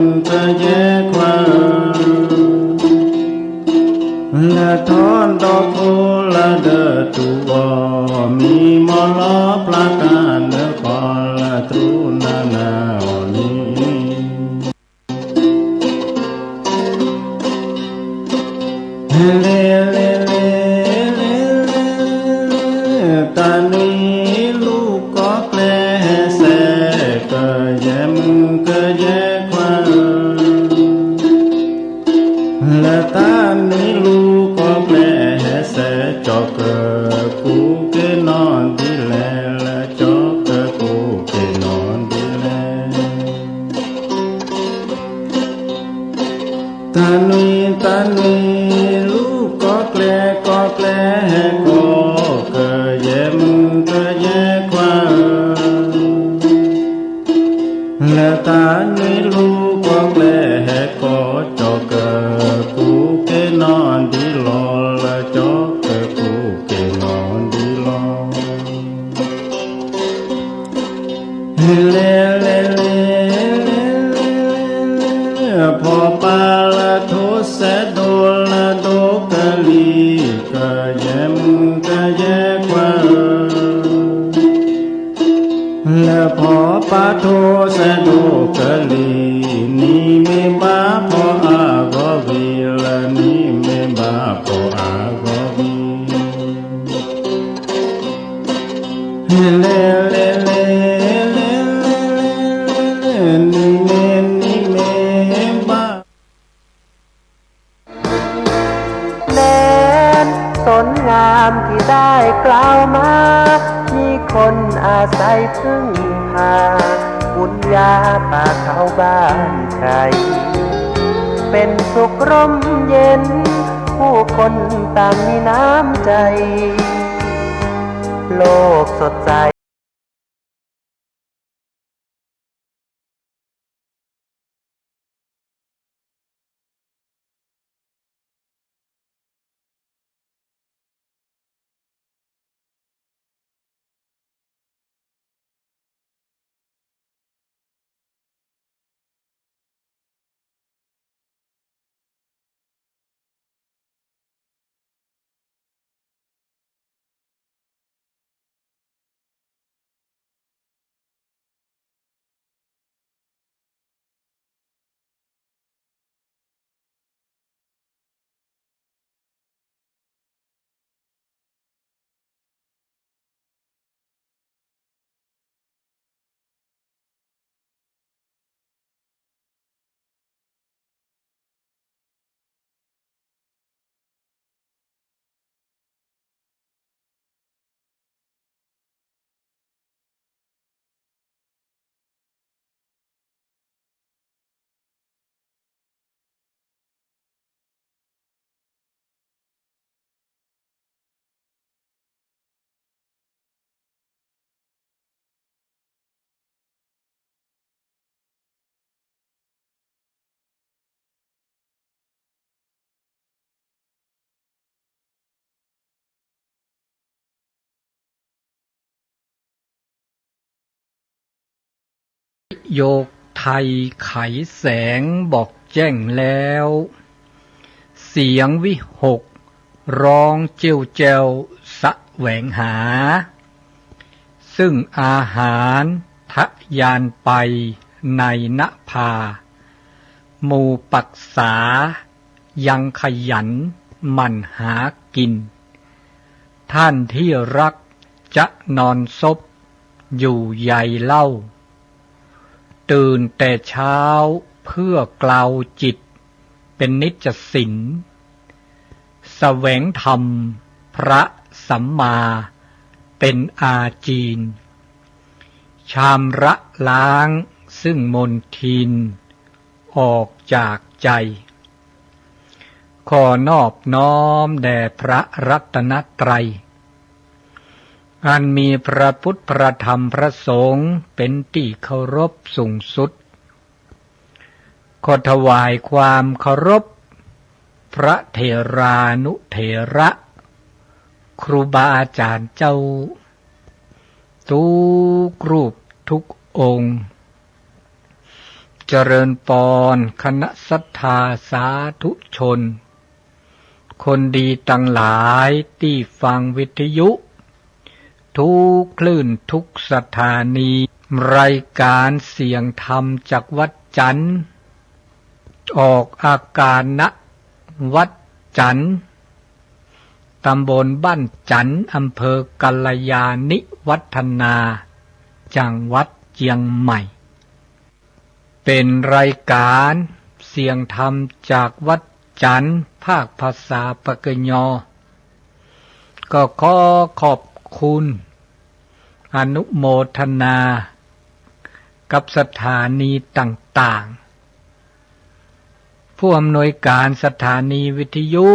ကယဲၢ်ခွါဧၢ, လၢထီၣ်ဒီခိၣ်လၢဒၢးတူၢ်အီၤ, မံမီၢ်လီၤပျၢ်တၢ်နၢဃီလၢတြူၢ်နၤနၤအီၤလံ. လဲၤလဲၤလဲၤလဲၤလဲၤ, တၢ်နွံလူၢ်ကီၢ်ကျဲဟဲစဲး, ကယဲၢ်မုၣ်ကယဲၢ်ခွါဧၢ, လၢတၢ်နွံလူၢ်ကီၢ်ကျဲဟဲစဲး, ကၠီၤကၢၤကူက့ၤနီၢ်ဒ်လဲၣ်, လၢကၠီၤကၢၤကူက့ၤနီၢ်ဒ်လဲၣ်. တၢ်နွံ တၢ်နွံလူၢ်ကီၢ်ကျဲ ကီၢ်ကျဲဟဲကီၢ်, ကယဲၢ်မုၣ်ကယဲၢ်ခွါဧၢ, လၢတၢ်နွံလူၢ်ကီၢ်ကျဲဟဲကီၢ်, ကၠီၤကၢၤကူက့ၤနီၢ်ဒ်လီၤ, လၢကၠီၤကၢၤကူက့ၤနီၢ်ဒ်လီၤ. လဲၤလဲၤလဲၤလဲၤလဲၤ, ဖီပာ်လၢထိးစဲးဒိၣ်လၢဒိၣ်ကလံၤ, ကယဲၢ်မုၣ်ကယဲၢ်ခွါဧၢ, လၢဖီပာ်ထိးစဲးဒိၣ်ကလံၤ, နံၤမ့ၢ်ဘၣ်ဖီအါဂီၢ်ဂ့ၤ, လၢနံၤမ့ၢ်ဘၣ်ဖီအါဂီၢ်ဂ့ၤ. လဲၤလဲၤလဲၤလဲၤလဲၤလဲၤ, နံၤမ့ၢ်နံၤမ့ၢ်ဘၣ် แม้นต้นงามที่ได้กล่าวมา มีคนอาศัยพึ่งพา บุญญาป่าเขาบ้านไคร เป็นสุขร่มเย็น ผู้คนต่างมีน้ำใจ โลกสดใส ประโยคไทยไขแสงบอกแจ้งแล้ว เสียงวิหกร้องเจ้ยวแจ้วแสวงหา ซึ่งอาหารทะยานไปในนภา หมู่ปักษายังขยันหมั่นหากิน ท่านที่รักจะนอนซบอยู่ใยเล่า ตื่นแต่เช้าเพื่อกลาวจิตเป็นนิจสิน แสวงธรรมพระสัมมาเป็นอาจีน ชำระล้างซึ่งมลทินออกจากใจ ขอนอบน้อมแด่พระรัตนตรัย อันมีพระพุทธพระธรรมพระสงฆ์เป็นที่เคารพสูงสุด ขอถวายความเคารพพระเถรานุเถระ ครูบาอาจารย์เจ้า ทุกรูปทุกองค์ เจริญพร คณะศรัทธาสาธุชน คนดีทั้งหลายที่ฟังวิทยุ ทุกคลื่นทุกสถานี รายการเสียงธรรมจากวัดจันทร์ ออกอากาศณวัดจันทร์ ตำบลบ้านจันทร์ อำเภอกัลยาณิวัฒนา จังหวัดเชียงใหม่ เป็นรายการเสียงธรรมจากวัดจันทร์ ภาคภาษาปากกยอ ก็ขอขอบคุณ อนุโมทนา กับสถานีต่างๆ ผู้อำนวยการสถานีวิทยุ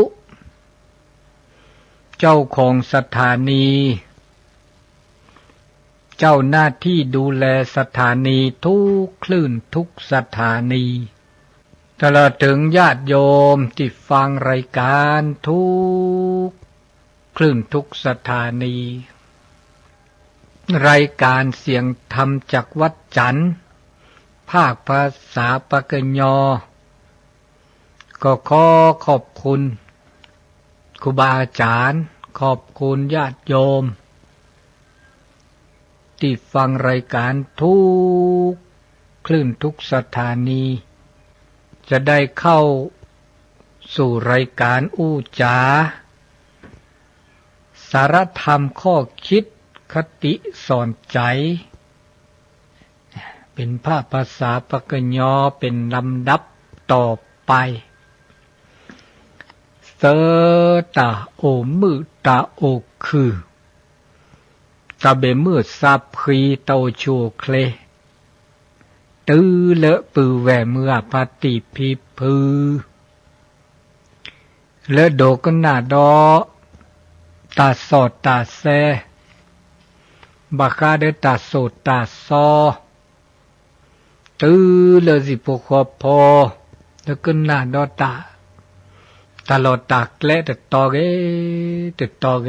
เจ้าของสถานี เจ้าหน้าที่ดูแลสถานีทุกคลื่นทุกสถานี ตลอดถึงญาติโยมที่ฟังรายการทุกคลื่นทุกสถานี รายการเสียงธรรมจากวัดจันทร์ ภาคภาษาปากกยอ ก็ขอขอบคุณครูบาอาจารย์ ขอบคุณญาติโยม ที่ฟังรายการทุกคลื่นทุกสถานี จะได้เข้าสู่รายการอู้จ๋า สาระธรรมข้อคิดคติสอนใจ เป็นภาคภาษาปากกยอเป็นลำดับต่อไป သၢ တၢ်အိၣ်မုာ်တၢ်အိၣ်ခုၣ်, တၢ်ဘၣ်မုာ်သးဖှံတၢ်အိၣ်ဆူၣ်အိၣ်ချ့, တုၤလၢပုၢ်ဝဲၢ်မုၢ်ဂၢ်ဖါတံၢ်ဖံဖု လၢဒိကနၣ်ဒီး တၢ်စီၣ်တၢ်ဆဲ, ဘၣ်ဃးဒီးတၢ်သိၣ်တၢ်သီ, တုၤလၢဟံၣ်ဖိဃီဖိ လၢကနၣ်ဒီးတၢ်, တၢ်လီၢ်တၢ်ကျဲတတီၤဂ့ၤ, တတီၤဂ့ၤ,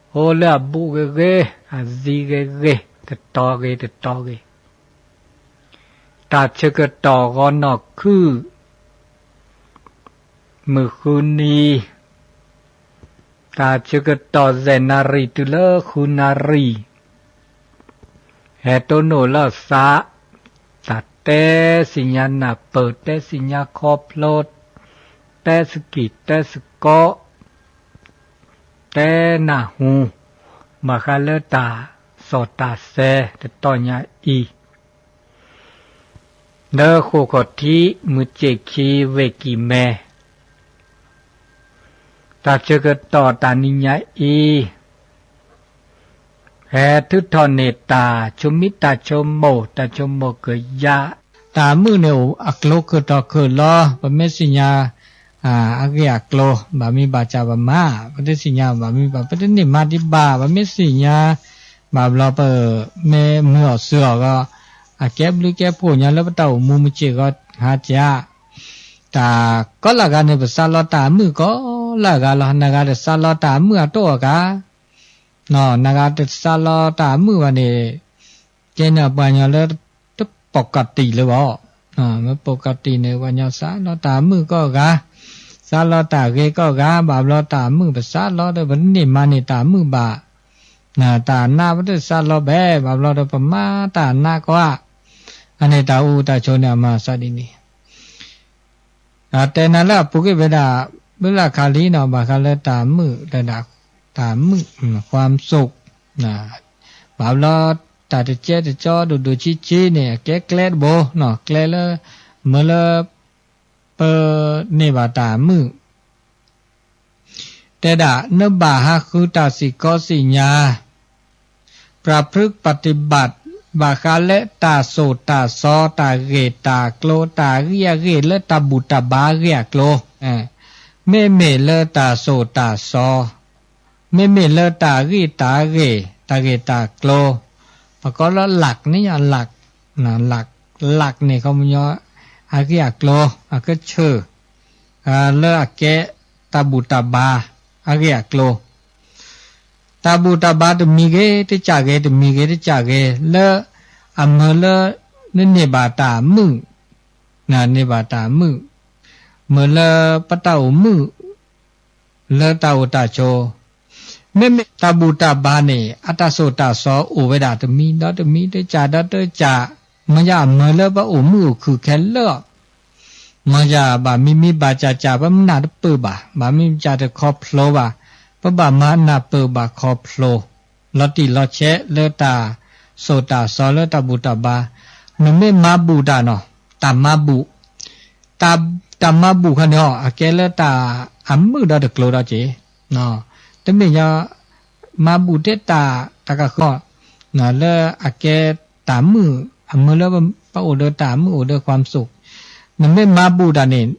အိၣ်လၢအဘူးဂ့ၤဂ့ၤ, အသံဂ့ၤဂ့ၤ, တတီၤဂ့ၤ တတီၤဂ့ၤ, တၢ်ဆၢကတီၢ်ဂီၤနီၢ်ခုၣ် မုၢ်ဃုနံၤ, တၢ်ဆၢကတီၢ်ယဲၢ်နၣ်ရံၣ် တုၤလၢဃုနၣ်ရံၣ်, ဟဲတိၢ်နီၣ်လီၤသး, တၢ်တဲသ့ၣ်ညါနၢ်ပၢၢ်, တဲသ့ၣ်ညါခီဖျိ, တဲသကံၢ်တဲသကိး, တဲနၢ်ဟူ, ဘၣ်ဃးလၢတၢ်စီၣ်တၢ်ဆဲတတီၤညါအံၤ လၢဃိာ်ခီၣ်ထံး မုၢ်စ့ၣ်ခံ ဝ့ၢ်ကံၢ်မဲ, တၢ်ဆၢကတီၢ်တနံၤညါအံၤ, ဟဲထုးထီၣ်န့ၢ်တၢ်ဆိမိၣ် တၢ်ဆိကမိၣ် တၢ်ဆိကမိၣ်ကယၢ်, တၢ်မုာ်န့ၣ်အိၣ်အကျိၤခုၣ်ထီၣ်ခုၣ်လီၤ, ပမ့ၢ်သ့ၣ်ညါ အဂ့ၢ်အကျိၤ ဘၣ်မ့ၢ်ဘၣ်စၢ်ပမၤ, ပတသ့ၣ်ညါဘၣ်မ့ၢ်ဘၣ် ပတန့ၢ်မၤဒံးဘၣ်, ပမ့ၢ်သ့ၣ်ညါ ဘၣ်ဘျီပမ့ၢ်မုာ်အီၣ်စၢၤအီၣ်ဂီၢ်, အကဲဘျုးကဲဖှိၣ်ညါလၢပတၢ်အိၣ်မူမုၢ်စ့ၣ်ဂီၤဟါကၢ်, တၢ်ကိးလၢဂၤန့ၣ် ပသးလီတၢ်မုာ်ကိးလၢဂၤလီၤ, နဂၤတသးလီတၢ်မုာ်အတအိၣ်အဂၤ, နဂၤတသးလီတၢ်မုာ်ဘၣ်န့ၣ်, ကဲန့ၣ်ပှၤကညီလၢ တပကတံၢ်လၢၤဘၣ်, မ့ၢ်ပကတံၢ်န့ၣ် ပှၤကညီသးလီတၢ်မုာ်ကိးဂၤ, သးလီတၢ်ဂ့ၤကိးဂၤ, ဘၣ်ဘျီတၢ်မုာ်ပသးလီဒီး ပတန့ၢ်မၤန့ၢ်တၢ်မုာ်ဘၣ်, တၢ်နးပတသးလီဘၣ်, ဘၣ်ဘျီဒီးပမၤတၢ်နးကိးဂၤ, အန့ၣ်တၢ်အိၣ်တၢ်ဆိးန့ၣ် အမၤသးဒ်န့ၣ် တဲနၤလၢအပူၤကွံာ်ဝဲဒၣ် ဘုလၢခါလံနီၤ ဘၣ်ဃးလၢတၢ်မုာ် တၢ်မုာ် ความสุข, ဘၣ်ဘျီ တၢ်တကဲတကီဒိၣ်ဒိၣ်ဆံးဆံးန့ၣ် အကဲကျဲတဘိနီၤ ကျဲလၢ မ့ၢ်လၢ ပန့ၢ်ဘၣ်တၢ်မုာ် တဲဒၣ် နဘၣ်ဟးဃုတၢ်စံၣ်ကီးစံၣ်ညါ ประพฤติปฏิบัติ ဘၣ်ဃးလၢတၢ်သိၣ်တၢ်သီ တၢ်ဂ့ၢ်တၢ်ကျိၤ တၢ်ဂံၢ်အဂ့ၢ် လၢတၢ်ဘူၣ်တၢ်ဘါအဂ့ၢ်အကျိၤ, မ့မ့ၢ်လၢတၢ်သိၣ်တၢ်သီ, မ့မ့ၢ်လၢတၢ်ဂံၢ်တၢ်ဂ့ၢ် တၢ်ဂ့ၢ်တၢ်ကျိၤ, ပကိးလၢ หลัก န့ၣ် หลัก หลัก န့ၣ် ခီပညီ အဂ့ၢ်အကျိၤ အကဆၢၢ် လၢအကဲ တၢ်ဘူၣ်တၢ်ဘါ အဂ့ၢ်အကျိၤ, တၢ်ဘူၣ်တၢ်ဘါတမံၤဂ့ၤတကၢ်ဂ့ၤ တမံၤဂ့ၤတကၢ်ဂ့ၤ လၢအမ့ၢ်လၢ နန့ၢ်ဘၣ်တၢ်မုာ်, န့ၢ်ဘၣ်တၢ်မုာ်, မ့ၢ်လၢပတၢ်အိၣ်မုာ် လၢတၢ်အိၣ်တၢ်ဆိး, မ့မ့ၢ်တၢ်ဘူၣ်တၢ်ဘါန့ၣ် အတၢ်ဆိၣ်တၢ်ဆီအိၣ်ဝဲဒၣ်တမံၤဒီးတမံၤ တကးဒီးတကး, မ့ၢ်ယါအမၢလၢပအိၣ်မုာ်အိၣ်ခုၣ်ခဲလၢာ် မ့ၢ်ယါဘၣ်မံမံဘၣ်ကၢ်ကၢ် ပမနၢ်တပၢၢ်ဘၣ်, ဘၣ်မံကၢ်တခီဖျိဘၣ်, ပဘၣ်မၤနၢ်ပၢၢ်ဘၣ်ခီဖျိ, လီၤတံၢ်လီၤဆဲးလၢတၢ်ဆိၣ်တၢ်ဆီလၢတၢ်ဘူၣ်တၢ်ဘါ, နမ့ၢ်မၤဘူၣ်တၢ်နီၤ, တၢ်မၤဘူၣ်, တၢ်မၤဘူၣ်ခါန့ၣ်အီၤ အကဲလၢတၢ်အမုာ်ဒီးတကျိၤဒီးက့ၤ, တမ့ၢ်ညီ မၤဘူၣ်ထဲတၢ်တၢ်ကဃၢၤ လၢအကဲတၢ်မုာ်, အမုာ်လၢပအိၣ်ဒီးတၢ်မုာ်အိၣ်ဒီး ความสุข, နမ့ၢ်မၤဘူၣ်တၢ်န့ၣ်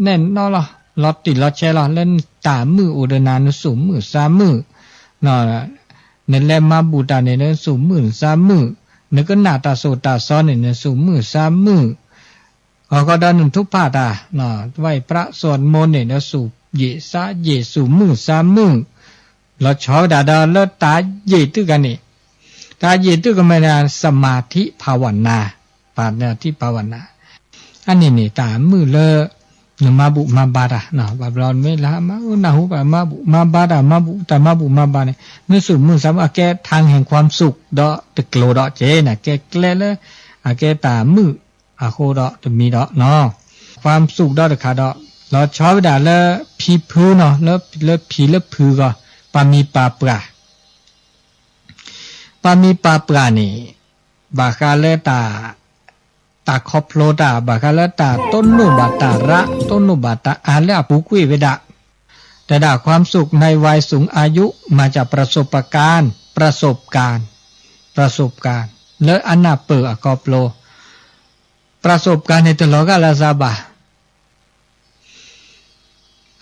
နဲၣ်နီၣ်လီၤ, လီၤတံၢ်လီၤဆဲးလီၤ လၢတၢ်မုာ်အိၣ်ဒီးနၤ နသူၣ်မုာ်သးမုာ်, နလဲၤမၤဘူၣ်တၢ်န့ၣ် နသူၣ်မုာ်နသးမုာ်, နကနၣ်တၢ်ဆိၣ်တၢ်ဆီန့ၣ် နသူၣ်မုာ်သးမုာ် အဃိဒီးနထုကဖၣ်တၢ်, တဘၣ်အံၤပြးစီၤမူန့ၣ်ဒီး သူၣ်ယ့ၣ်သးယ့ၣ် သူၣ်မုာ်သးမုာ်, လီၤဆီဝဲဒၣ်ဒီးလၢတၢ်ယ့ၣ်တုၤကန့ၣ်, တၢ်ယ့ၣ်တုၤကမ့ၢ်န့ၣ် သမာဓိဘာဝနာ, သမာဓိဘာဝနာ, အန့ၣ်န့ၣ် တၢ်မုာ်လၢ နမၤဘူၣ်မၤဘါတၢ်, ဘၣ်ဘျီမ့ၢ်လၢမၤနၢ်ဟူဘၣ်မၤဘူၣ်မၤဘါတၢ် မၤဘူၣ်တၢ်မၤဘူၣ်မၤဘါန့ၣ် နသူၣ်မုာ်သးမုာ် အကဲ ทางแห่งความสุข ဒီးတကျိၤဒီးက့ၤန့ၣ် ကဲကျဲလၢ အကဲတၢ်မုာ်အဃိဒီးတမံၤဒီးနီၤ, ความสุข ဒီးတခါဒီး လီၤဆီဝဲဒၣ်လၢဖံဖုနီၤ, လၢဖံလၢဖုဂီၢ်, ပှၤမံၤပှၤပှၢ် ပှၤမံၤပှၤပှၢ်န့ၣ် ဘၣ်ဃးလၢတၢ် တၢ်ခီဖျိတၢ် ဘၣ်ဃးလၢတၢ်တိၢ်နီၣ်ဘၣ်တၢ်ရး တိၢ်နီၣ်ဘၣ်တၢ်အါလၢအပူၤကွံာ်ဝဲဒၣ်, တၢ်ဒၣ် ความสุขในวัยสูงอายุ มาจากประสบการณ์ ประสบการณ์ ประสบการณ์ လၢအနၢ်ပၢၢ်အခီဖျိ ประสบการณ์ န့ၣ် တလီၤဂာ်လၢသးဘၣ်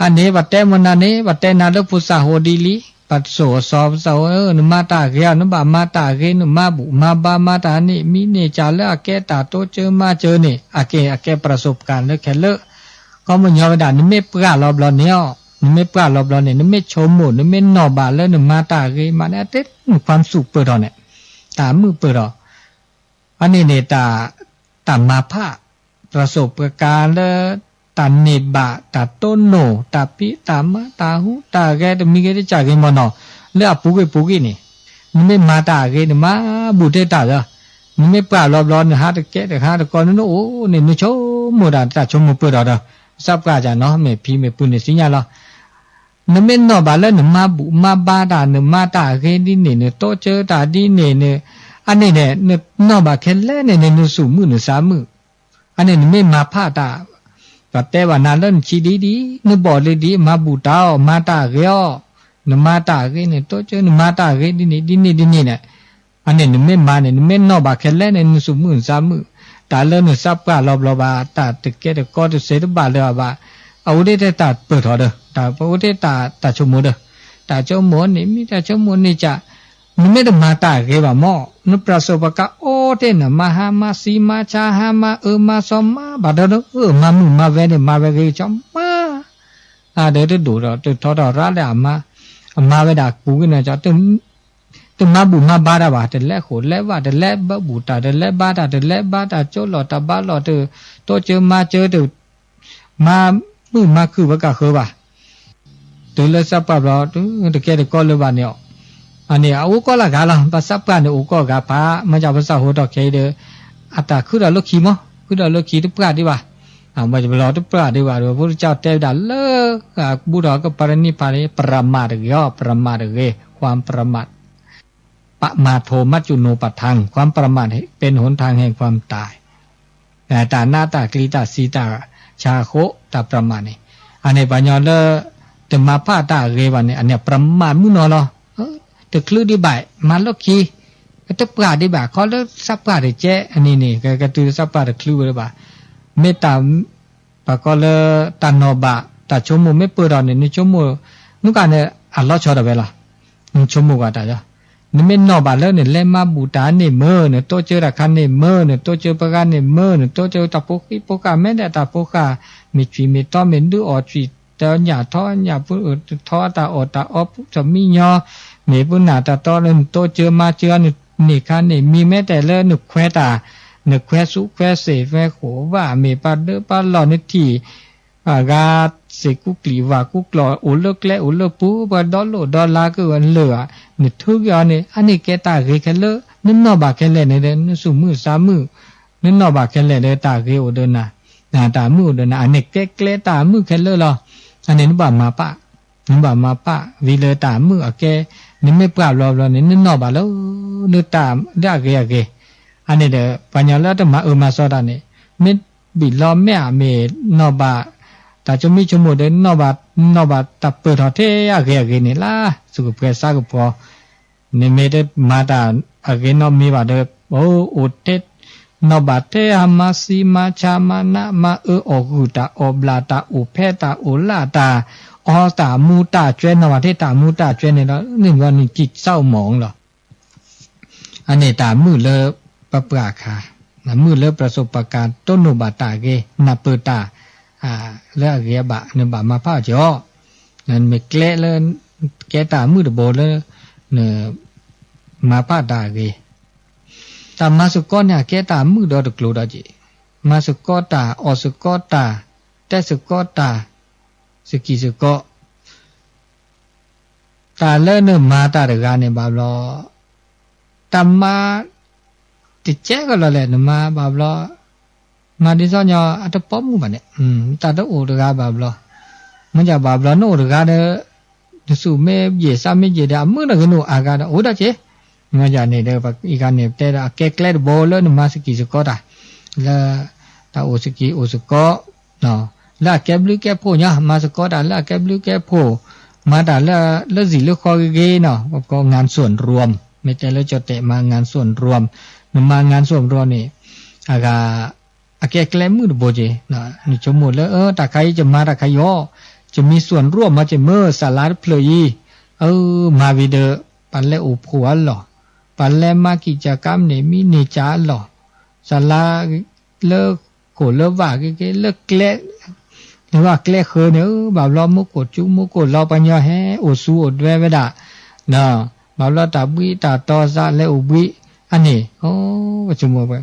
အန့ၣ် ပတဲမနၤန့ၣ် ပတဲနၤလၢဖိသၣ်ဟိဒ်လံ, ပစိၢ်အစီၤ ဖိသၣ်ဟိဧၢ, နမၤတၢ်ဂ့ၤအီၤ နဘၣ်မၤတၢ်ဂ့ၤ နမၤဘူၣ်မၤဘါမၤတၢ်န့ၣ် မံန့ၢ်ကၢ်လၢအကဲတၢ်တိစၢၤမၤစၢၤန့ၣ် အကဲ အကဲ ประสบการณ์ လၢခဲလၢာ်, ခီပညီဝဲဒၣ် နမ့ၢ်ပှၢ်လီၤဘျီန့ၣ်အီၤ နမ့ၢ်ပှၢ်လီၤဘျီန့ၣ် နမ့ၢ်ဆိကမိၣ် နမ့ၢ်နီၣ်ဘၣ်လၢနမၤတၢ်ဂ့ၤမးန့ၣ် အတဲန ความสุข ပၢၢ်ထီၣ်န့ၣ်, တၢ်မုာ်ပၢၢ်ထီၣ် အန့ၣ်န့ၣ် တၢ်မၤဖး ประสบการณ์ လၢ တၢ်န့ၢ်ဘၣ် တၢ်တိၢ်နီၣ် တၢ်ဖံးတၢ်မၤ တၢ်ဟူးတၢ်ဂဲၤ တမံၤဂ့ၤတကၢ်ဂ့ၤမ့ၢ်နီၤ လၢအပူၤကွံာ်ပူၤကွံာ်န့ၣ် နမ့ၢ်မၤတၢ်အဂ့ၤ နမၤဘူၣ်တ့ၢ်တၢ်ဒီး နမ့ၢ်ပှၢ်လီၤဘျီ နဟးတကဲတခါတကီ နအိၣ်န့ၣ် နဆိကမိၣ်ဒၣ် တၢ်ဆိကမိၣ်ပၢၢ်ထီၣ်ဒီး သးပှၢ်ယၤနီၤ မ့ၢ်ဖံမ့ၢ်ပုၢ်န့ၣ်သ့ၣ်ညါလီၤ နမ့ၢ်နီၣ်ဘၣ်လၢနမၤဘူၣ်မၤဘါတၢ် နမၤတၢ်အဂ့ၤဒ်န့ၣ် နတိစၢၤတၢ်ဒ်န့ၣ် အန့ၣ်န့ၣ် နနီၣ်ဘၣ်ခဲလၢာ်န့ၣ် နသူၣ်မုာ်နသးမုာ် အန့ၣ်နမ့ၢ်မၤဖးတၢ် ပှၤတဲဘၣ်နၤလၢနဆံးဒ်ဒ် နဘီၣ်လံဒ် မၤဘူၣ်တၢ်အီၤ မၤတၢ်အဂ့ၤအီၤ နမၤတၢ်အဂ့ၤ နတိစၢၤ နမၤတၢ်အဂ့ၤဒ်န့ၣ် ဒ်န့ၣ်ဒ်န့ၣ်န့ၣ် အန့ၣ်နမ့ၢ်မၤန့ၣ် နမ့ၢ်နီၣ်ဘၣ်ခဲလၢာ်န့ၣ် နသူၣ်မုာ်နသးမုာ် တၢ်လၢနသးပှၢ်လီၤဘျီဘၣ် တၢ်တကဲတကီတစဲးတဘၣ်လၢၤဘၣ် အအိၣ်ဒၣ်ထဲတၢ်ပၢၢ်ထီၣ်ဒီး တၢ်အိၣ်ဒၣ်ထဲတၢ်ဆိကမိၣ်ဒီး တၢ်ဆိကမိၣ်န့ၣ် မ့ၢ်တၢ်ဆိကမိၣ်န့ၣ်က နမ့ၢ်တမၤတၢ်အဂ့ၤဘၣ်မး နပြၢစိၣ်ပကအိၣ်ထဲန့ၣ် မၤဟါမၤဆံးမၤဆါဟါမၤအၢမၤသီမၤဘၣ်ဒီး မၤမုာ်မၤဝဲန့ၣ် မၤဝဲဂ့ၤကၠီမး အဒီးတဒိၣ်ဒီး တထီထီၣ်ရၣ်လၢအမါ အမါဝဲဒၣ်ပူၤကွံာ်န့ၣ်ကၠီ တမၤဘူၣ်မၤဘါတၢ်ဘၣ် တလဲၤဃိာ်လဲၤဝါ တလဲၤဘၣ်ဘူၣ်တၢ် တလဲၤဘါတၢ် တလဲၤဘါတၢ် ကၠိလီၤတၢ်ဘါလီၤ တတိစၢၤမၤစၢၤ တမၤမုာ်မၤခုၣ်ဝဲကဃၢဘၣ် တုၤလၢသးပှၢ်ဘျီ တကဲတကီလၢၤဘၣ်န့ၣ်အီၤ အန့ၣ် အအိၣ်ကီးလၢဂၤလီၤ ပသးပှၢ်န့ၣ်အိၣ်ကီးဂၤဖး မ့ၢ်ကၠီပသးဟိထီၣ်ခဲအံၤဒီး အတၢ်ခုဒီးလၢခံမး ခုဒီးလၢခံတပှၢ်ဒံးဘၣ် အဝဲတဘျီတပှၢ်ဒံးဘၣ်ဒီး ဖိတကၠီတဲဝဲဒၣ်လၢ အဘူးထီၣ်ကပၤတနံၣ်ဖးန့ၣ် ပရမးတဂ့ၤအီၤ ပရမးတဂ့ၤ ความประมาท ပမၤထိးမၤစူၣ်နိပထံ ความประมาท เป็นหนทางแห่งความตาย တၢ်နးတၢ်ကျံးတၢ်စံးတၢ်ဆါအဃိ တၢ်ပြမးန့ၣ် အန့ၣ်ပှၤညီလၢ တမၤဖးတၢ်အဂ့ၤဘၣ်န့ၣ် အန့ၣ်ပြမးမုၢ်နီၤလီၤ တချုးဒံးဘၣ် မၤလီၢ်ခံ တပှၢ်ဒံးဘၣ် ခီလၢသးပှၢ်တကဲ အန့ၣ်န့ၣ် ကတုၤသးပှၢ်တချုးဝဲလၢၤဘၣ် မ့ၢ်တၢ် ပှၤကီလၢ တၢ်နီၣ်ဘၣ် တၢ်ဆိကမိၣ်မ့ၢ်ပၢၢ်ထီၣ်န့ၣ် နဆိကမိၣ် နုၢ်ကၢ်န့ၣ် အလီၤဆီဒၣ်ဝဲလီၤ နဆိကမိၣ်ကွၢ်တၢ်လီၤ နမ့ၢ်နီၣ်ဘၣ်လၢနလဲၤမၤဘူၣ်တၢ်န့ၣ်မ့ၢ် နတိစၢၤတၢ်ခါန့ၣ်မ့ၢ် နတိစၢၤပှၤဂၤန့ၣ်မ့ၢ် နတိစၢၤတၢ်ဖိဃံဖိဃာ် မ့ၢ်ဒၣ်တၢ်ဖိဃာ် မ့ၢ်ကွံာ်မ့ၢ်တီ မ့ၢ်ဒုးအီၣ်ကွံာ် တညၣ်ထီညၣ်ပူၤ ထီတၢ်အီၣ်တၢ်အီပူၤ တမံညီ မ့ၢ်ပူၤနၢ်တၢ်တီ နတိစၢၤမၤစၢၤ နန့ၢ်ခါန့ၣ် မ့ၢ်မဲာ်တဲးလၢနခွဲးတၢ် နခွဲးဆူခွဲးစ့ၣ် ခွဲးဃိးဘၣ် မ့ၢ်ပာ်ဒၢပာ်လီၢ်နထံၣ် အဂၤစ့ၢ်ကူကျံၣ်ဝၣ်ကူကျီၢ် အိၣ်လၢကျဲအိၣ်လၢပူၤ ပှၤဒီလိၣ်ဒီလါကအိၣ်လၢာ်ဧါ, နထုက့ၤအီၤန့ၣ် အန့ၣ်ကဲတၢ်ဂ့ၤခဲလၢာ်, နနီၣ်ဘၣ်ခဲလၢာ်န့ၣ်ဒီး နသူၣ်မုာ်သးမုာ်, နနီၣ်ဘၣ်ခဲလၢာ်ဒီးတၢ်ဂ့ၤအိၣ်ဒီးနၤ, တၢ်မုာ်အိၣ်ဒီးနၤ, အန့ၣ်ကဲကျဲတၢ်မုာ်ခဲလၢာ်လီၤ. အန့ၣ်နဘၣ်မၤပာ် နဘၣ်မၤပာ်ဝံၤလၢတၢ်မုာ်အကဲ, နမ့ၢ်ပှၢ်ဘျီဘျီန့ၣ် နနီၣ်ဘၣ်လၢ လၢတၢ်လၢအဂ့ၤအဂ့ၤ, အန့ၣ်ဒီး ပှၤညီလၢတမၤအၢမၤသီတၢ်န့ၣ် မ့ၢ်ဘံၣ်လီၤမ့ၢ်ဧါ မ့ၢ်နီၣ်ဘၣ် တၢ်ဆိမိၣ်ဆိကမိၣ်ဒီး နီၣ်ဘၣ် နီၣ်ဘၣ်တၢ်ပၢၢ်ထီၣ်ထဲအဂ့ၤအဂ့ၤန့ၣ်လၢ သူၣ်ကပှဲၤသးကပှီၤ နမ့ၢ်တမၤတၢ်အဂ့ၤနီတမံၤဘၣ်ဒီး အိၣ်ထဲ နီၣ်ဘၣ်ထဲအမၤသံမၤဆါမၤနးမၤအၢအီၣ်ဂုၢ်တၢ်အီၣ်ဘျၣ်တၢ် အိၣ်ဖဲတၢ်အိၣ်လၢတၢ် အီတၢ်မူတၢ်ကွဲ နီၣ်ဘၣ်ထဲတၢ်မူတၢ်ကွဲန့ၣ်ဒီး န့ၣ်ဘျီန့ၣ် ကံၣ်စၢ်အိၣ်မီၢ်လီၤ. အန့ၣ်တၢ်မုာ်လၢပပှၢ်ခါ, မုာ်လၢပရစီပကၤ တိၢ်နီၣ်ဘၣ်တၢ်ဂ့ၤ နၢ်ပၢၢ်တၢ် လၢအဂ့ၤအဘၣ် နဘၣ်မၤဖးအီၤက့ၤအီၤ, နမ့ၢ်ကျဲလၢ ကဲတၢ်မုာ်တဘိလၢ န မၤဖးတၢ်အဂ့ၤ, တၢ်မၤသကိးန့ၣ် အကဲတၢ်မုာ်ဒီးတကျိၤဒီးက့ၤ, မၤသကိးတၢ် အီၣ်သကိးတၢ် တဲသကိးတၢ် သကံၢ်သကိး တၢ်လၢနမၤတၢ်တဂၤန့ၣ်ဘၣ်ဘျီ တၢ်မၤ တကဲကလီၤလဲၣ် နမၤဘၣ်ဘျီ မၤဒ်သိးညီ အတပိာ်မုၣ်ဘၣ်န့ၣ် တၢ်တအိၣ်တဂၤဘၣ်ဘျီ, မ့ၢ်ဘၣ်ဘျီနအိၣ်တဂၤဒီး နသူၣ်မ့ၢ်ယံာ်သးမ့ၢ်ယံာ်ဒီး အမုာ်နီၢ်ဂ့ၤနအိၣ်အါဂၤဒီး အိၣ်ဒီးက့ၤ, မ့ၢ်န့ၣ်ဒီး အံၤဂၤန့ၣ် တဲဒီးအကဲကျဲတဘိလၢနမၤသကံၢ်သကိးတၢ် လၢ တၢ်အိၣ်သကံၢ်အိၣ်သကိး လၢအကဲဘျုးကဲဖှိၣ်ညီ မၤသကိးတၢ်လၢအကဲဘျုးကဲဖှိၣ်, မၤတၢ်လၢ လၢစံာ်လၢဃီဂ့ၤဂ့ၤနီၤ ပကိး งานส่วนรวม မ့ၢ်တဲလၢကၠီၣ်တဲာ်မၤ งานส่วนรวม နမၤ งานส่วนรวม န့ၣ် အဂၤ အကဲကျဲမုာ်တဘိက့ၤ, နဆိကမိၣ်လၢ တၢ်ခါအံၤ ယမၤတၢ်ခါအံၤအီၤ, ယမ့ၢ် ส่วนรวม မ့ၢ်က့ၤမ့ၢ် ศาลา တဖျၢၣ်အံၤ, အၢ မၤဝံၤဒီး ပှၤလဲၤအိၣ်ဖှိၣ်အလီၢ်, ပှၤလဲၤမၤကံၢ်ကၢ်ကါမ့ၢ်န့ၣ် မ့ၢ်န့ၢ်ကၢ်အလီၢ်, ศาลา လၢ ခိၣ်လၢဝၣ်က့ၤက့ၤ လၢကျဲ လၢဝၣ်ကျဲဃၢၤန့ၣ် ဘၣ်ဘျီမူခိၣ်ကၠူမူခိၣ်လီၤ ပှၤညီဟဲအိၣ်သူအိၣ်ဒွဲဝဲဒၣ်, ဘၣ်ဘျီတၢ်ဘှံးတၢ်တီသးလဲၤအိၣ်ဘှံး, အန့ၣ် ပဆိကမိၣ်ဝဲ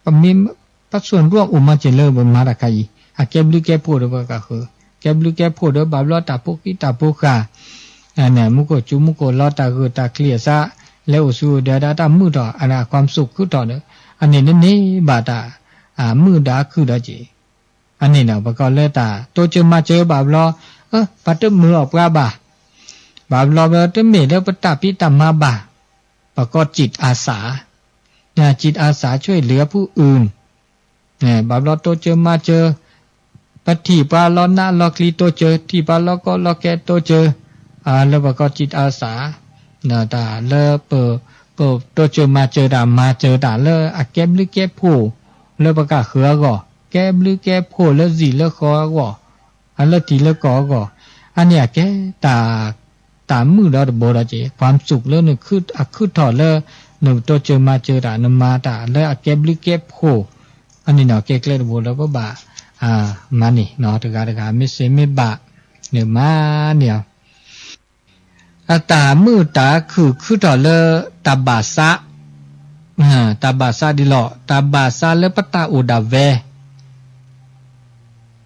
ပမ့ၢ် ပ ส่วนรวม အိၣ်မးက့ၤလၢပမၤတၢ်ခါအံၤ အကဲဘျုးကဲဖှိၣ်ဒီးပကဃုာ်, ကဲဘျုးကဲဖှိၣ်ဒီးဘၣ်ဘျီတၢ်ဖိဃံတၢ်ဖိဃာ် မူခိၣ်ကၠူမူခိၣ်လီၤ တၢ်ဂုာ်တၢ်ကျံၤအသး လဲၤအိၣ်သူအိၣ်ဒွဲဒၣ်တၢ်မုာ်ထီၣ် အတၢ် ความสุข ခုထီၣ်ဒီး အန့ၣ်နန့ၢ်ဘၣ်တၢ် မုာ်ဒီးအခုၣ်ဒီးက့ၤ, အန့ၣ်ဒီး ပကိးလၢတၢ်တိစၢၤမၤစၢၤဘၣ်ဘျီ ပှၤတမုာ်အီၣ်ပှၤဘၣ်, ဘၣ်ဘျီဘျီတမ့ၢ်လၢပတၢ်ဖံးတၢ်မၤဘၣ်, ပကိး จิตอาสา จิตอาสา ช่วยเหลือผู้อื่น ဘၣ်ဘျီတိစၢၤမၤစၢၤ, ပထံၣ်ပှၤလီၤနးလီၤကျံၤတိစၢၤ, ထံၣ်ပှၤလီၤကီလီၤခဲတိစၢၤ, လၢပကိး จิตอาสา တၢ်လၢပ ပတိစၢၤမၤစၢၤတၢ် မၤစၢၤတၢ်လၢအကဲဘျုးကဲဖှိၣ် လၢပကဃုာ်အဂီၢ်, ကဲဘျုးကဲဖှိၣ်လၢစံာ်လၢဃီအဂီၢ်, အလၢထံးလၢကီၢ်အဂီၢ်, အန့ၣ်အကဲ တၢ်မုာ်ဒီးတဘိဒီးက့ၤ ความสุข လၢန အခုၣ်ထီၣ်လၢ နတိစၢၤမၤစၢၤတၢ် နမၤတၢ်လၢအကဲဘျုးကဲဖှိၣ်, အန့ၣ်နီၤ ကဲကျဲတဘိလၢပဘၣ် မၤန့ၢ်နီၤ တဂၤတဂၤ မ့ၢ်စ့မ့ၢ်ဘၣ် နမၤန့ၢ်အီၤ အတၢ်မုာ်တၢ်ခုၣ်ခုၣ်ထီၣ်လၢ တၢ်ဘၣ်သး, တၢ်ဘၣ်သးဒ်လီၤ တၢ်ဘၣ်သးလၢပတၢ်အိၣ်ဒၣ်ဝဲ,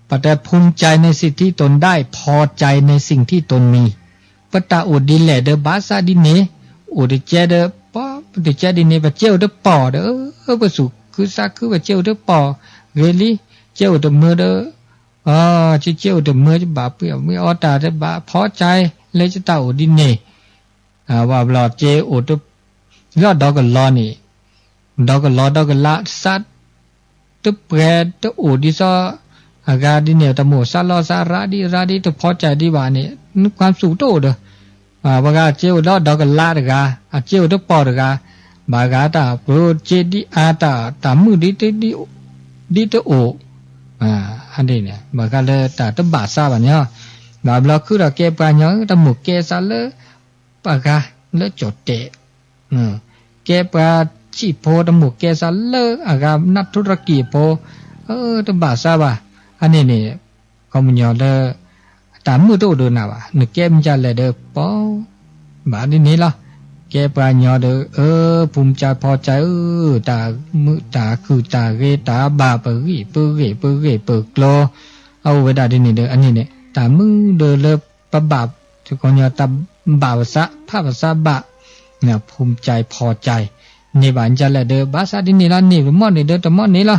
ပတဲ ภูมิใจในสิ่งที่ตนได้ พอใจในสิ่งที่ตนมี ပတၢ်အိၣ်ဒ်လဲၣ်ဒီးဘၣ်သးဒ်န့ၣ်, အိၣ်တကဲဒီး ပတကဲဒ်န့ၣ် ပကဲအိၣ်တပီၢ်ဒီး ပသူၣ်ခုသးခု ပကဲအိၣ်တပီၢ်ဂ့ၤလံ, ကဲအိၣ်တမုာ်ဒီး ကဲအိၣ်တမုာ် ယဘၣ်ပှ့ၤအီၣ်မ့ၢ်အီတၢ်တဘၣ် ဖီကၠဲလၢယတၢ်အိၣ်ဒ်န့ၣ်, ဘၣ်ဘျီကဲအိၣ်တ လၢဒီကလီန့ၣ်, ဒီကလီဒီကလးသး တပှဲၤတအိၣ်ဒ်သိး အဂၤဒ်န့ၣ် တမိၣ်သးလီသးရၤဒ်ရၤဒ်တဖီကၠဲဒ်ဘၣ်န့ၣ် န ความสุข တအိၣ်ဒီး ပှၤဂၤကဲအိၣ်ဒီးဒီကလးတဂၤ အကဲအိၣ်တပီၢ်တဂၤ, ဘၣ်ဂၤတၢ်ပှ့ၤကဲဒ်အါတၢ် တၢ်မုာ်ဒ်တ ဒ်တအိၣ်, ဘၣ်ဃးလၢတၢ်တဘၣ်သးဘၣ်န့ၣ်, ဘၣ်ဘျီခုဒီးကဲပှၤညီ တမိၣ်ကဲသးလၢ ပှၤဂၤလၢကၠီၣ်တဲာ် ကဲပှၤစံၣ်ဖိ တမိၣ်ကဲသးလၢအဂၤ နၢ်ထူရကံၣ်အဖိ, တဘၣ်သးဘၣ်, အန့ၣ်န့ၣ် ခီပညီလၢ တၢ်မုာ်တအိၣ်ဒီးနၤဘၣ်, နကဲမ့ၢ်ဒ်လဲၣ်ဒီး ပီၢ် ဘၣ်ဒ်န့ၣ်လီၤ, က ကဲပှၤကညီဒီး အၢ ဖူမကြၢ်ဖီကြၢ်ဧၢ, တၢ်မုာ်တၢ်ခုၣ်တၢ်ဂ့ၤတၢ်ဘၣ် ပဂံၢ်ပဂ့ၢ်ပဂ့ၢ်ပကျိၤ အအိၣ်ဝဲဒၣ်ဒ်န့ၣ်ဒီး အန့ၣ်န့ၣ် တၢ်မုာ်ဒီးလၢပဘၣ် ကညီတၢ်ဘၣ်ပသး ဖးပသးဘၣ် ဖူမကြၢ်ဖီကြၢ် န့ၢ်ဘၣ်ကလဲၣ်ဒီး ဘၣ်ဆၣ်ဒ်န့ၣ်လီၤ န့ၢ်တမီၢ်န့ၢ်ဒီးတမီၢ်န့ၢ်လီ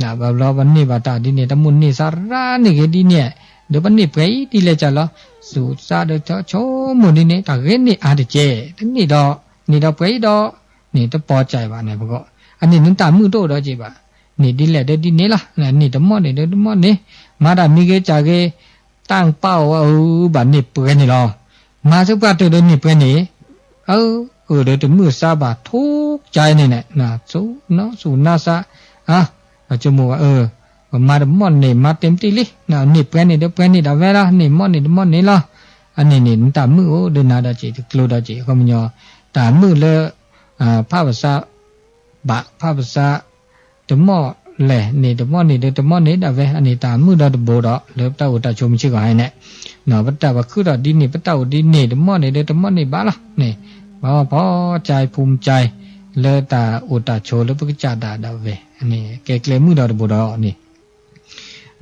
ၤ. ဘၣ်ဘျီပန့ၢ်ဘၣ်တၢ်ဒ်န့ၣ် တၢ်မိၣ်န့ၢ်သးရၣ်န့ၢ်ဂ့ၤဒ်န့ၣ် ဒီးပန့ၢ်ပှဲၤအံၤဒ်လဲၣ်ကလဲၣ်လီၤ. သူၣ်သးဒီးဆိကမိၣ်ဒ်န့ၣ် တၢ်ဂ့ၤန့ၢ်အါတက့ၢ် တန့ၢ်ဒီး န့ၢ်ဒီးပှဲၤအံၤဒီး န့ၣ်တပီၢ်ကၢ်ဘၣ်န့ၣ်ပဂီၢ် အန့ၣ်နတၢ်မုာ်တအိၣ်ဒီးက့ၤဘၣ်. န့ၢ်ဒ်လဲၣ်ဒီးဒ်န့ၣ်လီၤ. န့ၢ်တမီၢ်န့ၢ်ဒီးတမီၢ်န့ၢ် မၤတၢ်မံၤဂ့ၤကၢ်ဂ့ၤ တၢ်ပာ်အီၤဝဲအၢ ဘၣ်န့ၢ်ပှဲၤန့ၣ်လီၤ. မၤသပှၢ်တၢၢ်ဒီးန့ၢ်ပှဲၤန့ၣ် အၢ အၢဒီးတမုာ်သးဘၣ် ထိကၢ်န့ၣ်န့ၣ် သူၣ်နါသူၣ်နါသး အ ပဆိကမိၣ်ဝဲ အၢ ပမၤတမီၢ်န့ၢ် မၤတ့ၢ်မတံၢ်လံ န့ၢ်ပှဲၤန့ၣ်ဒီးပှဲၤန့ၣ်ဒၣ်ဝဲလီၤ န့ၢ်မီၢ်န့ၢ်တမီၢ်န့ၢ်လီၤ. အန့ၣ်န့ၣ် နတၢ်မုာ်အိၣ်ဒီးနၤဒီးက့ၤ တကျိၤဒီးက့ၤ အခီပညီ တၢ်မုာ်လၢ ဖးပသး ဘၣ်ဖးပသး တမီၢ်လဲၣ်န့ၣ် တမီၢ်န့ၢ်ဒီးတမီၢ်န့ၢ်ဒၣ်ဝဲ အန့ၣ်တၢ်မုာ်ဒီးတဘိဒီး လၢပတၢ်အိၣ်တၢ်ဆိးမုၢ်ဆ့ၣ်ဂီၤဟဲန့ၣ် ပတၢ်ပခုထီၣ်ဒ်န့ၣ် ပတၢ်အိၣ်ဒ်န့ၣ် တမီၢ်န့ၢ်ဒီးတမီၢ်န့ၢ်ဘၣ်လီၤန့ၣ် ပှၤဖီကၢ်ဖူမကၢ် လၢတၢ်အိၣ်တၢ်ဆိးလၢပကစၢ်ဒၣ်ဒၣ်ဝဲ အန့ၣ် ကဲကျဲမုာ်ဒီးတဘိဒီးန့ၣ်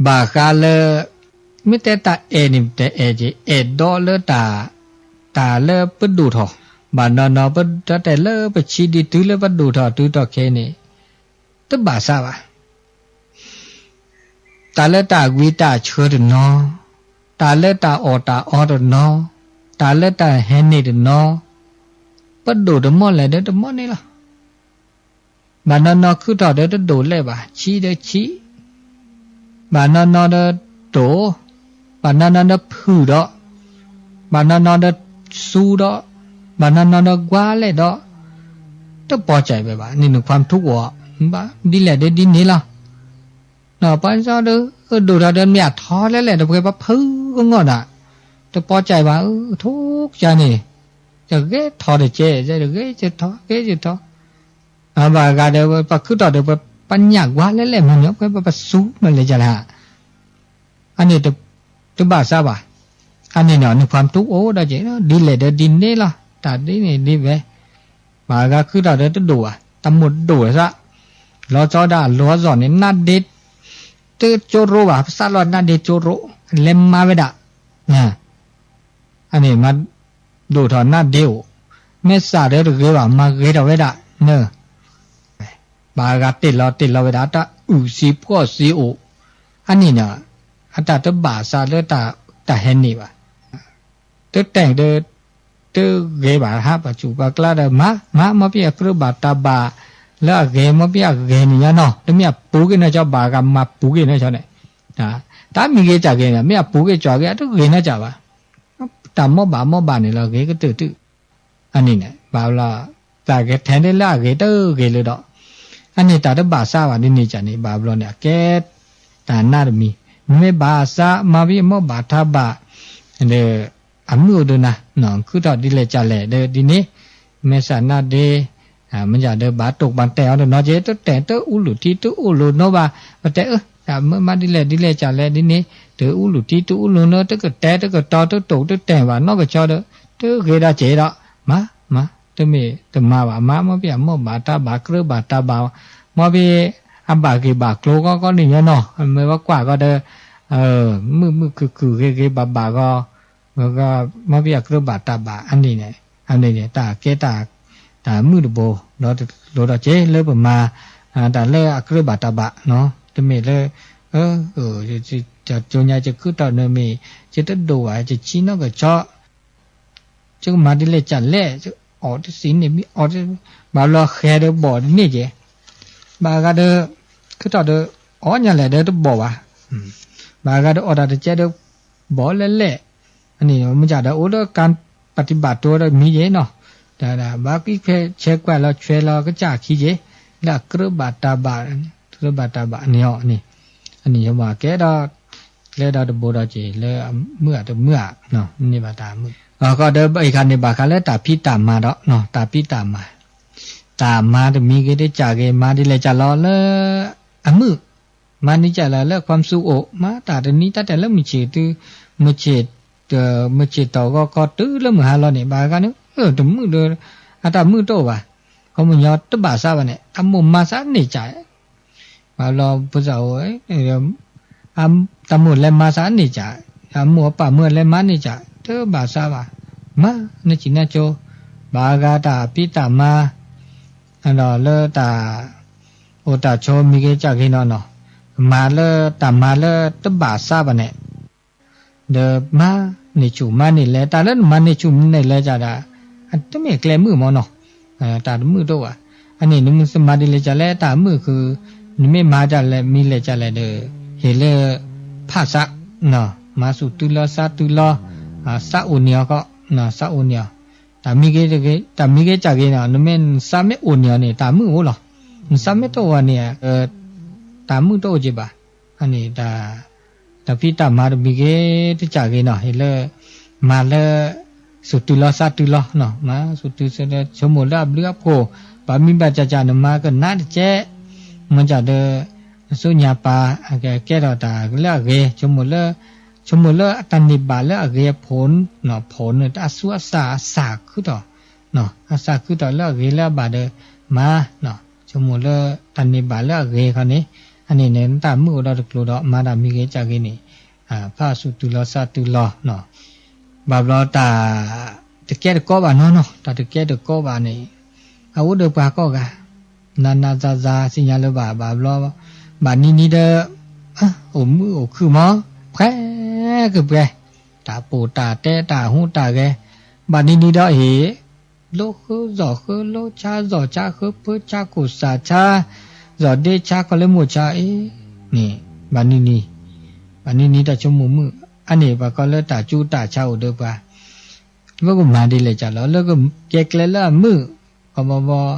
ဘၣ်ဃးလၢ မ့ၢ်တဲတၢ်အဲၣ်န့ၣ် ပတအဲၣ်က့ၤ အဲၣ်ဒိးလၢတၢ် တၢ်လၢပဒိၣ်ထီၣ် ဘၣ်နီၢ်နီၢ် ပတဲလၢပဆံးဒံးတုၤလၢပဒိၣ်ထီၣ်တုၤထီၣ်ခဲအံၤန့ၣ် တဘၣ်ဆါဘၣ်. တၢ်လၢတၢ်ဂံၢ်တၢ်ဆၢတနီၤ, တၢ်လၢတၢ်အီၣ်တၢ်အီတနီၤ, တၢ်လၢတၢ်ဟဲန့ၢ်တနီၤ, ပဒိၣ်တမီၢ်လဲၣ်ဒီးတမီၢ်န့ၣ်လီၤ. ဘၣ်နီၢ်နီၢ်ခုထီၣ်ဒီးတဒိၣ်လဲၣ်ဘၣ်, ဆံးဒီးဆံး, ဘၣ်နီၢ်နီၢ်ဒီးတိၢ်, ဘၣ်နီၢ်နီၢ်ဒီးဖုၣ်ဒီး, ဘၣ်နီၢ်နီၢ်ဒီးစူဒီး, ဘၣ်နီၢ်နီၢ်ဒီးကွၢ်လဲၣ်ဒီး, တပီၢ်ကၢ်ဝဲဘၣ်, န့ၣ်နခွါထူအိၣ်, ဒ်လဲၣ်ဒီးဒ်န့ၣ်လီၤ. ပှၤစီဒီး ဒိၣ်ထီၣ်ဒီးမ့ၢ်အထီလဲၣ်လဲၣ် တပှဲၤပဖုကနီၣ်ဒၣ်, တပီၢ်ကၢ်ဘၣ်, ထိကၢ်န့ၣ်, တဂဲၤထီတကဲ, တဂဲၤယထီ, ဂဲၤယထီ, ဘၣ်ဂၤဒီး ပှၤခုထီၣ်ဒီး ပှၤပညၣ်ကွၢ်လဲၣ်လဲၣ်မ့ၢ်န့ၣ် ပှဲၤပပစူမ့ၢ်လဲၣ်ကလဲၣ်, အန့ၣ် တဘၣ်ဆါဘၣ်, အန့ၣ်န့ၣ် နခွါထူအိၣ်ဒီးက့ၤ ဒ်လဲၣ်ဒီးဒ်န့ၣ်လီၤ, တၢ်ဒ်န့ၣ်ဒ်ဝဲ ဘၣ်ဂၤခုထီၣ်ဒီးတဒိၣ်ဘၣ်, တၢ်မိၣ်ဒိၣ်ဝဲသး, လီၤဆီဒၣ်လီၤအသီၣ်န့ၣ် နါဒ့, တကၠိရိဘၣ်, ပသးလီၤနါဒ့ကၠိရိ, လဲၤမၤဝဲဒၣ်, အန့ၣ်မၤဒိၣ်ထီၣ်နါဒ့အိၣ်, မ့ၢ်သးဒီးတဂ့ၤဘၣ် မၤဂ့ၤထီၣ်ဝဲဒၣ်, ဘၣ်ဂၤတ့ၢ်လီၤတ့ၢ်လီၤဝဲဒၣ် တၢ်အုၣ်သံဖှီၣ်သံအိၣ်, အန့ၣ်န့ၣ်, အတၢ်တဘၣ်သးလၢတၢ်ဟဲန့ၢ်ဘၣ် တတဲာ်ဒီး တဂ့ၤဘၣ် ဟးပှၤဆူးပှၤကျါဒီး မၤ မၤ မ့ၢ်ပှၤအကြၢးဘၣ်တၢ်ဘၣ် လၢအဂ့ၤ မ့ၢ်ပှၤအဂ့ၤန့ၣ်ညါနီၤ တမ့ၢ်အပူၤက့ၤနီၢ်ကီၢ် ဘၣ်ဂၤမၤပူၤက့ၤနီၢ်ကီၢ်န့ၣ်, တၢ်မံၤဂ့ၤတၢ်ဂ့ၤန့ၣ် မ့ၢ်အပူၤက့ၤကၠီၤက့ၤ အတဂ့ၤနီၢ်ကီၢ်ဘၣ် တၢ်မ့ၢ်ဘၣ်မ့ၢ်ဘၣ်န့ၣ်လီၤ ဂ့ၤကတၢၢ်တုၤ, အန့ၣ်န့ၣ် ဘၣ်လီၤ, တၢ်ဂ့ၤထဲဒၣ်လၢအဂ့ၤတဂ့ၤလၢဒီး, အန့ၣ်တၢ်တဘၣ်သးဘၣ်ဒ်န့ၣ်ကန့ၣ် ဘၣ်ဘျီန့ၣ် အကဲ တၢ်နးတမံၤ, နမ့ၢ်ဘၣ်သး မၤဘၣ်မ့ၢ်ဘၣ်တၢ်ဘၣ်, ဒီး အမုၣ်အိၣ်ဒီးနၤ, ခုထီၣ်ဒ်လဲၣ်ကလဲၣ်ဒီးဒ်န့ၣ်, မ့ၢ်သးနါဒ့, မ့ၢ်ယၤဒီးဘၣ်တိၢ်ပာ်တဲာ်အီၤတနီၤက့ၤ တတဲာ်တအူလူၤထံတအူလူၤနီဘၣ်, ပတဲအၢ, တၢ်မ့ၢ်မၤဒ်လဲၣ်ဒ်လဲၣ်ကလဲၣ်ဒ်န့ၣ်, တအူလူၤထံတအူလူၤနီ တကတဲတကတီၤတတိာ်တတဲာ်ဘၣ်နီၢ်ကဆီဒီး, တဂ့ၤဒီးကဲဒီး, မၤ, မၤ, တမ့ၢ်တမၤဘၣ် မၤမ့ၢ်ဘၣ်မ့ၢ်ဘၣ်တၢ်ဘၣ်ကြၢးဘၣ်တၢ်ဘၣ်, မ့ၢ်ဘၣ် အဘၣ်ဂ့ၤဘၣ်ကျိၤဂီၢ်ဂီၢ်န့ၣ်ညီနီၤ, မ့ၢ်ဝဲကွၢ်ဂီၢ်ဒီး, မုာ်မုာ်ခုၣ်ခုၣ်ဂ့ၤဂ့ၤဘၣ်ဘၣ်ဂီၢ်, မ့ၢ်ဘၣ်ကြၢးဘၣ်တၢ်ဘၣ် အန့ၣ်န့ၣ်, အန့ၣ်န့ၣ် တၢ်ကဲတၢ်, တၢ်မုာ်တဘိ, ဒီးတလိၤဒီးက့ၤလၢပမၤ, တၢ်လၢအကြၢးဘၣ်တၢ်ဘၣ်, တမ့ၢ်လၢ, ကၠိညါကခုထီၣ်န့ၣ်မ့ၢ်, ကတဒိၣ်ဘၣ် ကဆံနီၢ်ကဆီ ကမၤဒ်လဲၣ်ကလဲၣ်, အီၣ်တသ့န့ၣ်မ့ၢ်အီၣ်, ဘၣ်ဘျီဃဲဒီးဘီၣ်န့ၣ်က့ၤ, ဘၣ်ဂၤဒီး, ခုထီၣ်ဒီး, အီၣ်ညါလဲၣ်ဒီးတဘီၣ်ဘၣ်, ဘၣ်ဂၤဒီးအီၣ်တၢ်တကဲဒီး, ဘီၣ်လဲၣ်လဲၣ်, အန့ၣ်မ့ၢ်ဒၣ်ဒီးအိၣ်ဒီးကၢ်ပှၤတံၢ်ဘၣ်တိၤဒီးမံၤယဲနီၤ, ဘၣ်ကွံာ်ခွဲးဆဲးကွၢ်လီၤဆွဲလီၤကစၢ်ခံက့ၤ, လၢအကြၢးဘၣ်တၢ်ဘၣ်, ကြၢးဘၣ်တၢ်ဘၣ်န့ၣ်အီၤန့ၣ်, အန့ၣ်ယမၤကဲဒီး ကျဲဒီးတဘိဒီးက့ၤလၢအမုာ်အတမုာ်ဧါ, န့ၢ်ဘၣ်တၢ်မုာ်, အခီဒီးအခါန့ၣ်ဘၣ်ဃးလၢတၢ်ဖံးတၢ်မၤဒီး, တၢ်ဖံးတၢ်မၤ, တၢ်မၤတမံၤဂ့ၤတကၢ်ဂ့ၤ မၤဒ်လဲၣ်ကလဲၣ်လီၤလၢ, အမုာ်, မၤဒ်လဲၣ်ကလဲၣ်လၢခွါမသူအိၣ် မၤတၢ်တနံၤတၢ်တဲာ်လၢမုၢ်ဆ့ၣ်တုၤ, မုၢ်ဆ့ၣ်, မုၢ်ဆ့ၣ်တီၢ်ဂီၤခီတုၤလၢမုၢ်ဟါလီၤန့ၣ် ဘၣ်ဂၤန့ၣ်, တမုာ်ဒီး, အတၢ်မုာ်တအိၣ်ဘၣ်, ခီပညီတဘၣ်ဆါဘၣ်န့ၣ် တၢ်မိၣ်မၤစၢ်န့ၢ်ကၢ်, ဘၣ်ဘျီဖိသၣ်အိၣ် တၢ်မိၣ်လဲၤမၤစၢ်န့ၢ်ကၢ်, အမိၢ်အပၢ်မုၣ်လဲၤမၤန့ၢ်ကၢ် တဘၣ်ဆါဘၣ်, မၤနစံၣ်နါကၠိ, ဘၣ်အဂၤတၢ်ဖံးတၢ်မၤ ဒီးလၢတၢ် အိၣ်တၢ်ဆိးမံၤဂ့ၤကၢ်ဂ့ၤနီၤနီၤ, မၤလၢတၢ်မၤလၢတဘၣ်ဆါဘၣ်န့ၣ် ဒီးမၤန့ၢ်ဆူၣ်မၤန့ၢ်လဲၤ, တၢ်လၢနမၤန့ၢ်ဆူၣ်န့ၢ်လဲၤကၢ်ဒၣ် တမ့ၢ်ကျဲမုာ်မၢ်နီၤ, တၢ်တမုာ်တအိၣ်ဘၣ်. အန့ၣ်နမၤဒ်လဲၣ်ကၢ်လဲၣ် တၢ်မုာ်ဃုာ်, နမ့ၢ်မၤကၢ်လဲၣ်မံၤလဲၣ်ကၢ်လဲၣ်ဒီး ဟ့ၣ်လၢ ဖးဆါ, မၤဆူၣ်တုၤလီၤဆါတုၤလီၤ, ဆါအိၣ်န့ၢ်အီၤဃီ, ဆါအိၣ်န့ၢ်အီၤ, တၢ်မံၤဂ့ၤကၢ်ဂ့ၤနီၤ နမ့ၢ်နဆါမ့ၢ်အိၣ်န့ၢ်အီၤန့ၣ် တၢ်မုာ်အိၣ်လီၤ, နဆါမ့ၢ်တအိၣ်ဘၣ်န့ၣ် တၢ်မုာ်တအိၣ်က့ၤဘၣ်. အန့ၣ် တၢ်ဖံးတၢ်မၤတမံၤဂ့ၤတကၢ်ဂ့ၤနီၤ ဟ့ၣ်လၢ မၤလၢ ဆူၣ်တုၤလီၤဆါတုၤလီၤ, မၤဆူၣ်တုၤဆိကမိၣ်လၢအဘျုးအဖှိၣ်, ဘၣ်မံဘၣ်ကၢ်ကၢ်နမၤကနၣ်တကဲး, မ့ၢ်ကၢ်ဒီး နဆူညါပၢ် ကဲထီၣ်တၢ်လၢအဂ့ၤ, ဆိကမိၣ်လၢ ဆိကမိၣ်လၢအတၢ်န့ၢ်ဘၣ်လၢအဂ့ၤအဖှိၣ်, ဖှိၣ်န့ၣ် အဆူအစၢ်အစၢ်ခုထီၣ် အစၢ်ခုထီၣ်လၢအဂ့ၤလၢအဘၣ်ဒီး မၤ, ဆိကမိၣ်လၢတၢ်န့ၢ်ဘၣ်လၢအဂ့ၤခီန့ၣ်, အန့ၣ်န့ၣ် နတၢ်မုာ်အိၣ်ဒီးတကျိၤဒီး မၤတၢ်မံၤဂ့ၤကၢ်ဂ့ၤန့ၣ်, ဖးဆူၣ်တုၤလီၤဆါတုၤလီၤ, ဘၣ်ဘျီတၢ် တကဲတကိးဘၣ်နီၤနီၤ, တၢ်တကဲတကိးဘၣ်န့ၣ် အအိၣ်ဒီးပှၤကိးဂၤ, နၤနၤဇၤဇၤ သ့ၣ်ညါလၢၤဘၣ်, ဘၣ်ဘျီ ဘၣ်နံၤနံၤဒီး အိၣ်မုာ်အိၣ်ခုၣ်မး, ဖှဲကပှဲၤ, တၢ်ပိာ်တၢ်တဲတၢ်ဟူးတၢ်ဂဲၤ, ဘၣ်နံၤနံၤဒီးအ့ၣ် လိဃု စီၤဃု လိဆါ စီၤဆါ ဃုဖုဆါ ခိၣ်စၢ်ဆါ, စီၤဒ့ဆါ ခီလ့မိၢ်ဆါအ့ၣ်, န့ၣ် ဘၣ်နံၤနံၤ, ဘၣ်နံၤနံၤတၢ်ဆိကမိၣ်မုာ်, အန့ၣ်ပှၤကိးလၢတၢ်ကူတၢ်ဆါအိၣ်ဒီးပှၤ ပကမၤဒ်လဲၣ်ကၢ်လီၤ, လၢကကဲကျဲလၢအမုာ်, ဘီဘီဘီ,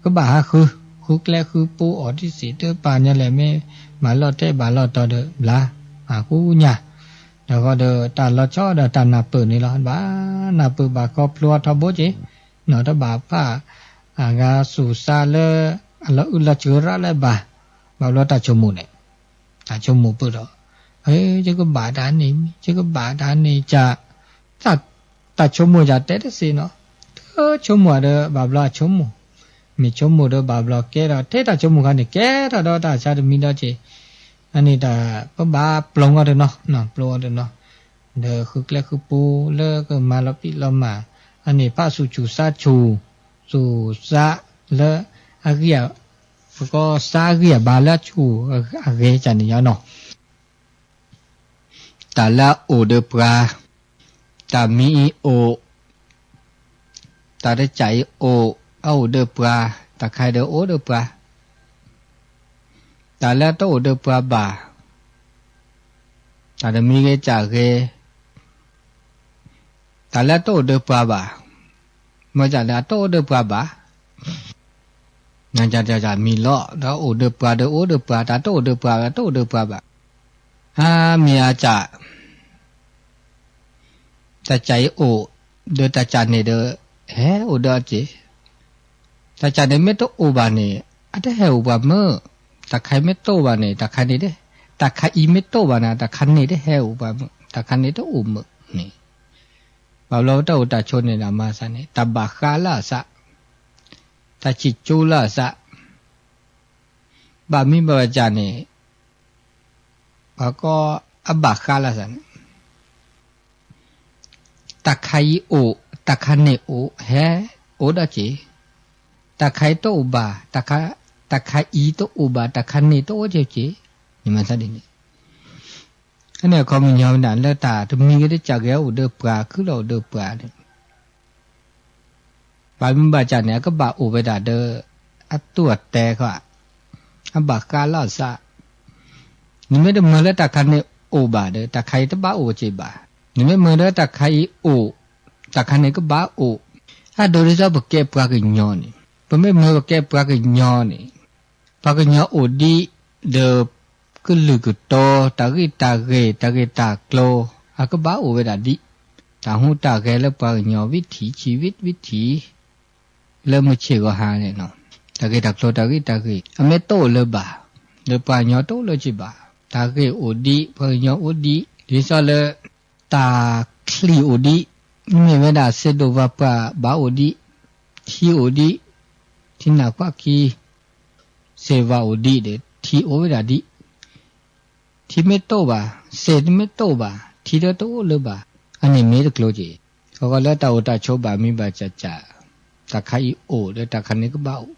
ကဘၣ်ဟးဃု, ဃုကျဲဃုပိအီၤတစ့ၢ်တပၤညါလဲၣ်, မ့ၢ်မၤလီၤတဲာ်ဘၣ်လီၤတီၤဒီးဘျါ, ဟးဃုညါ, ဒီးဃီဒီးတၢ်လီၤဆီဒီးတၢ်နၢ်ပၢၢ်န့ၣ်လီၤ, ဘၣ်နၢ်ပၢၢ်ဘၣ်ခီဖျိအထီဘိက့ၤ, နီၢ်တဘၣ်ဖး, အဂၤဆူၣ်စါလၢ အလီၤအုၣ်လီၤစှၤရၣ်လၢဘၣ်, ဘၣ်ဘျီတၢ်ဆိကမိၣ်န့ၣ် တၢ်ဆိကမိၣ်ပၢၢ်ဒီး, ယကဘၣ်တၢ်န့ၣ်, ယကဘၣ်တၢ်န့ၣ်ကၢ်, တၢ်ဆိကမိၣ်ယၤတဲတစ့ၢ်နီၤ, တဆိကမိၣ်ဒီးဘၣ်ဘျီအဆိကမိၣ်, မ့ၢ်ဆိကမိၣ်ဒီးဘၣ်ဘျီကဲထီၣ်, ထဲတၢ်ဆိကမိၣ်ခါန့ၣ် ကဲထီၣ်ဒီးတၢ်ဆါတမံၤဒီးက့ၤ, အန့ၣ်တၢ်ပဘၣ်ပျီအီၤတနီၤ, ပျီအီၤတနီၤ, ဒီးဃုကျဲဃုပိလၢကမၤလီၤပံာ်လီၤမၢ်, အန့ၣ်ဖးဆူၣ်ဆူၣ်စါဆူၣ်, ဆူၣ်စါလၢအဂံၢ် ပကီၢ်စါအဂံၢ်အဘါလၢအဆူၣ်အဂဲၤကၢ်န့ၣ်ညါနီၤ, တၢ်လၢအအိၣ်ဒီးပှၤ, တၢ်မံၤအံၤအိၣ်, တၢ်တကၢ်အံၤအိၣ်, အအိၣ်ဒီးပှၤ, တၢ်ခါအံၤဒီးအိၣ်ဒီးပှၤ, တၢ်လၢတအိၣ်ဒီးပှၤဘၣ်, တၢ်တမံၤဂ့ၤကၢ်ဂ့ၤ, တၢ်လၢတအိၣ်ဒီးပှၤဘၣ်, မ့ၢ်တၢ်လၢအတအိၣ်ဒီးပှၤဘၣ်, နကမံၤလီၤ, ဒီးအိၣ်ဒီးပှၤဒီးအိၣ်ဒီးပှၤ, တၢ်တအိၣ်ဒီးပှၤဘၣ်တအိၣ်ဒီးပှၤဘၣ်, အမ့ၢ်အကၢ် တၢ်ကၢ်အံၤအိၣ်, ဒီးတၢ်ကၢ်န့ၣ်ဒီး ဟဲအိၣ်ဒီးအီၤက့ၤ, တၢ်ကၢ်န့ၣ်မ့ၢ်တအိၣ်ဘၣ်န့ၣ် အတဟဲအိၣ်ပှၤမုာ်, တၢ်ခါအံၤမ့ၢ်တအိၣ်ဘၣ်န့ၣ် တၢ်ခါန့ၣ်, တၢ်ခါအံၤမ့ၢ်တအိၣ်ဘၣ်န့ၣ် တၢ်ခါန့ၣ်တဟဲအိၣ်ပှၤမုာ်, တၢ်ခါန့ၣ်တအိၣ်မုာ်န့ၣ်, ဘၣ်ဘျီတၢ်အိၣ်တၢ်ဆိးန့ၣ်ဒီးမၤသးန့ၣ် တၢ်ဘၣ်ဃးလၢအသး, တၢ်ဆံၣ်ကၠိလၢအသး, ဘၣ်မံဘၣ်ကၢ်န့ၣ် ပှၤကိးအဘၣ်ဃးလၢအသးန့ၣ် တၢ်ခါအံၤအိၣ်, တၢ်ခါန့ၣ်အိၣ်, ဟဲအိၣ်ဒီးက့ၤ, တၢ်ခါအံၤတအိၣ်ဘၣ်, တၢ်ခါအံၤတအိၣ်ဘၣ်, တၢ်ခါန့ၣ်တအိၣ်က့ၤ, နမၤသးဒ်န့ၣ်, အန့ၣ်အခီပညီမ့ၢ်ဒၣ်လၢတၢ်တမံၤဂ့ၤတကၢ်ဂ့ၤအိၣ်ဒီးပှၤ ခုလီၤအိၣ်ဒီးပှၤန့ၣ် ဘၣ်မံဘၣ်ကၢ်န့ၣ် အကဘၣ်အိၣ်ဝဲဒၣ်ဒီး အတိၢ်အတဲာ်ခီ, အဘၣ်ဃးလၢအသး, နမ့ၢ်တမၢလၢတၢ်ခါန့ၣ်အိၣ်ဘၣ်ဒီး တၢ်ခါအံၤတဘၣ်အိၣ်က့ၤဘၣ်, နမ့ၢ်မၢလၢတၢ်ခါအံၤအိၣ်, တၢ်ခါန့ၣ်ကဘၣ်အိၣ်, အဒိဒ်သိးပကဲပှၤကညီန့ၣ်, ပမ့ၢ်မၢပကဲပှၤကညီန့ၣ်, ပှၤကညီအိၣ်ဒံး, ဒီးကလုာ်ကတီၤ တၢ်ဂ့ၢ်တၢ်ဂ့ၤ တၢ်ဂ့ၢ်တၢ်ကျိၤ အကဘၣ်အိၣ်ဝဲဒၣ်ဒံး, တၢ်ဟူးတၢ်ဂဲၤလၢပှၤကညီ ဝံထံၣ်ဆံဝံထံၣ် လၢမုၢ်ဆ့ၣ်ဂီၤဟါန့ၣ်, တၢ်ဂ့ၢ်တၢ်ကျိၤ တၢ်ဂ့ၢ်တၢ်ဂ့ၤ အမ့ၢ်တအိၣ်လၢၤဘၣ်, လၢပှၤကညီတအိၣ်လၢၤက့ၤဘၣ်, တၢ်ဂ့ၢ်အိၣ်ဒံး ပှၤကညီအိၣ်ဒံး, ဒ်သိးလၢ တၢ်ချံၣ်အိၣ်ဒံး, မ့ၢ်ဝဲဒၣ်စ့ဒိၣ်ဝၤပှၢ်ဘၣ်အိၣ်ဒံး, ထံအိၣ်ဒံး, ထံနၢ်ကွၢ်ခံ, စ့ၢ်ဝါအိၣ်ဒံးဒီး ထံအိၣ်ဝဲဒၣ်ဒံး, ထံမ့ၢ်တအိၣ်ဘၣ်, စ့ၢ်တမ့ၢ်တအိၣ်ဘၣ်, ထံဒီးတအိၣ်လၢၤဘၣ်, အန့ၣ်မ့ၢ်တကျိၤက့ၤ, အဃိလၢတၢ်အိၣ်တၢ်ဆိးဘၣ်မံၤဘၣ်စၢ်စၢ်, တၢ်ခါအံၤအိၣ်ဒီးတၢ်ခါန့ၣ်ကဘၣ်အိၣ်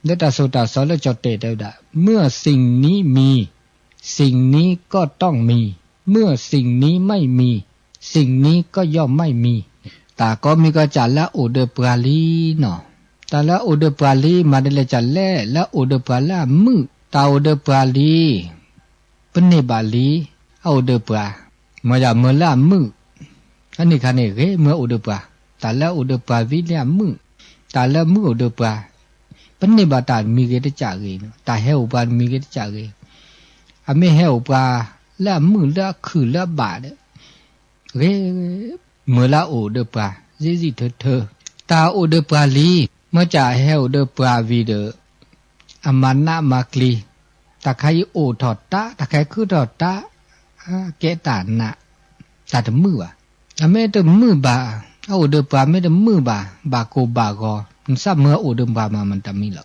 လၢတၢ်ဆိၣ်တၢ်စီလၢကၠီၣ်တဲၣ်တဲဝဲဒၣ် เมื่อสิ่งนี้มี สิ่งนี้ก็ต้องมี เมื่อสิ่งนี้ไม่มี สิ่งนี้ก็ย่อมไม่มี တၢ်ကိးမံၤကီးစၢ်လၢအအိၣ်ဒီးပှၤလံနီၤ, တၢ်လၢအအိၣ်ဒီးပှၤလံ မၤဒ်လဲၣ်စၢ်လဲၣ် လၢအအိၣ်ဒီးပှၤလၢအမုာ်, တၢ်အိၣ်ဒီးပှၤလံ ပန့ၢ်ဘၣ်လံ အအိၣ်ဒီးပှၤ, မ့ၢ်ယမၢလၢအမုာ်, အန့ၣ်ခါန့ၣ်ဂ့ၤ မၢအိၣ်ဒီးပှၤ, တၢ်လၢအအိၣ်ဒီးပှၤဝံၤလၢအမုာ်, တၢ်လၢမုာ်အိၣ်ဒီးပှၤ, ပန့ၢ်ဘၣ်တၢ်တမံၤဂ့ၤတကးဂ့ၤ, တၢ်ဟဲအိၣ်ပှၤတမံၤဂ့ၤတကးဂ့ၤ, အမ့ၢ်ဟဲအိၣ်ပှၤလၢအမုာ်လၢအခုၣ်လၢအဘၣ်ဒီး ဂ့ၤ မၢလၢအအိၣ်ဒီးပှၤ စံးစံးထၢထၢ, တၢ်အိၣ်ဒီးပှၤလံ, မ့ၢ်စၢ်ဟဲအိၣ်ဒီးပှၤဝံၤဒီး အမၤနးမၤကျံၤ, တၢ်ခါအံၤအိၣ်ထီၣ်တၢ်, တၢ်ခါအံၤခုထီၣ်တၢ်, ကဲတၢ်နး, တၢ်တမုာ်ဘၣ်, အမ့ၢ်တမုာ်ဘၣ်, အအိၣ်ဒီးပှၤမ့ၢ်တမုာ်ဘၣ်, ဘၣ်ကိၢ်ဘၣ်ဂီၤ, နစးမၢအိၣ်ဒီးပှၤမၤမတၤမံၤလီၤ,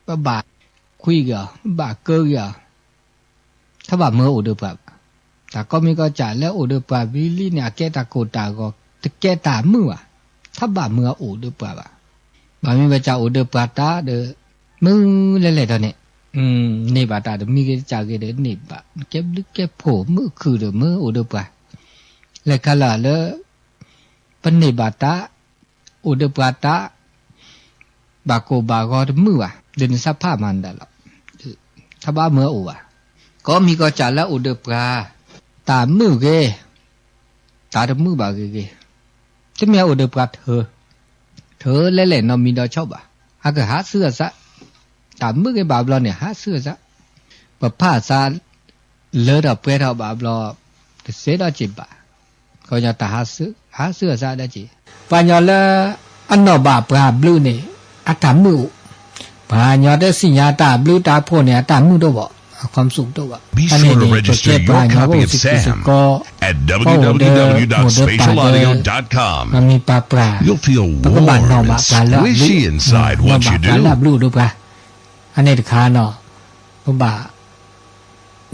ပဘၣ်ခွံဂ့ၤအီၤ, ဘၣ်ကၢဂ့ၤအီၤ ထီၣ်ဘၣ်မၢအအိၣ်ဒီးပှၤဘၣ်, တၢ်ကိးမံၤကီးစၢ်လၢအအိၣ်ဒီးပှၤဝံၤလံန့ၣ် အကဲတၢ်ကိၢ်တၢ်ဂီၤ, တကဲတၢ်မုာ်ဘၣ်, ထီၣ်ဘၣ်မၢအအိၣ်ဒီးပှၤဘၣ်, ဘၣ်မ့ၢ်ဝဲစၢ်အိၣ်ဒီးပှၤတၢ်ဒီး မုာ်လဲၤလဲၤထီၣ်န့ၣ်, န့ၢ်ဘၣ်တၢ်တမံၤဂ့ၤတကးဂ့ၤဒီးန့ၢ်ဘၣ်, ကဲဘျုးကဲဖှိၣ်မုာ်အခုၣ်ဒီးမၢအိၣ်ဒီးပှၤ, လဲၤခါလၢလၢ ပန့ၢ်ဘၣ်တၢ်, အိၣ်ဒီးပှၤတၢ်, ဘၣ်ကိၢ်ဘၣ်ဂီၤတမုာ်ဘၣ်, ဒီးနစးဖးမၤနဒၣ်လီၤ, ထီၣ်ဘၣ်မၢအအိၣ်ဘၣ်, ကိးမံၤကီးစၢ်လၢအအိၣ်ဒီးပှၤ, တၢ်မုာ်ဂ့ၤ, တၢ်တမုာ်ဘၣ်ဂ့ၤဂ့ၤ, တမ့ၢ်အအိၣ်ဒီးပှၤထၢ, ထၢလဲၤလဲၤနီတမံၤဒီးဆီၣ်ဘၣ်, အကဟးဆူအသး, တၢ်မုာ်ဂ့ၤဘၣ်ဘျီန့ၣ် ဟးဆူအသး, ပဖးသး လၢထီၣ်ပှဲၤထီၣ်ဘၣ်ဘျီ, တစဲးဒီးက့ၤဘၣ်, ခီညီတၢ်ဟးဆူ, ဟးဆူအသးဒီးက့ၤ, ပှၤညီလၢ အနီၣ်ဘၣ်ပှၤဘျုးန့ၣ် အတၢ်မုာ်အိၣ်, ပှၤညီတသ့ၣ်ညါတၢ်ဘျုးတၢ်ဖှိၣ်န့ၣ် အတၢ်မုာ်တအိၣ်ဘၣ်, အခွမ်းစူၣ်တအိၣ်ဘၣ်, အန့ၣ်န့ၣ် ပကဲပှၤညီအိၣ်စ့ၢ်ကီးစ့ၢ်ကီး, ပအိၣ်ဒီးမိၢ်ဒီးပၢ်ဒီး, ပမ့ၢ်ပာ်ပှၤ, ပကဘၣ်နီၣ်ဘၣ်ပှၤလၢအဘျုး, နီၣ်ဘၣ်ပှၤလၢအဘျုးအိၣ်ဒီးပှၤ, အန့ၣ်တခါနီၤ, ပဘၣ်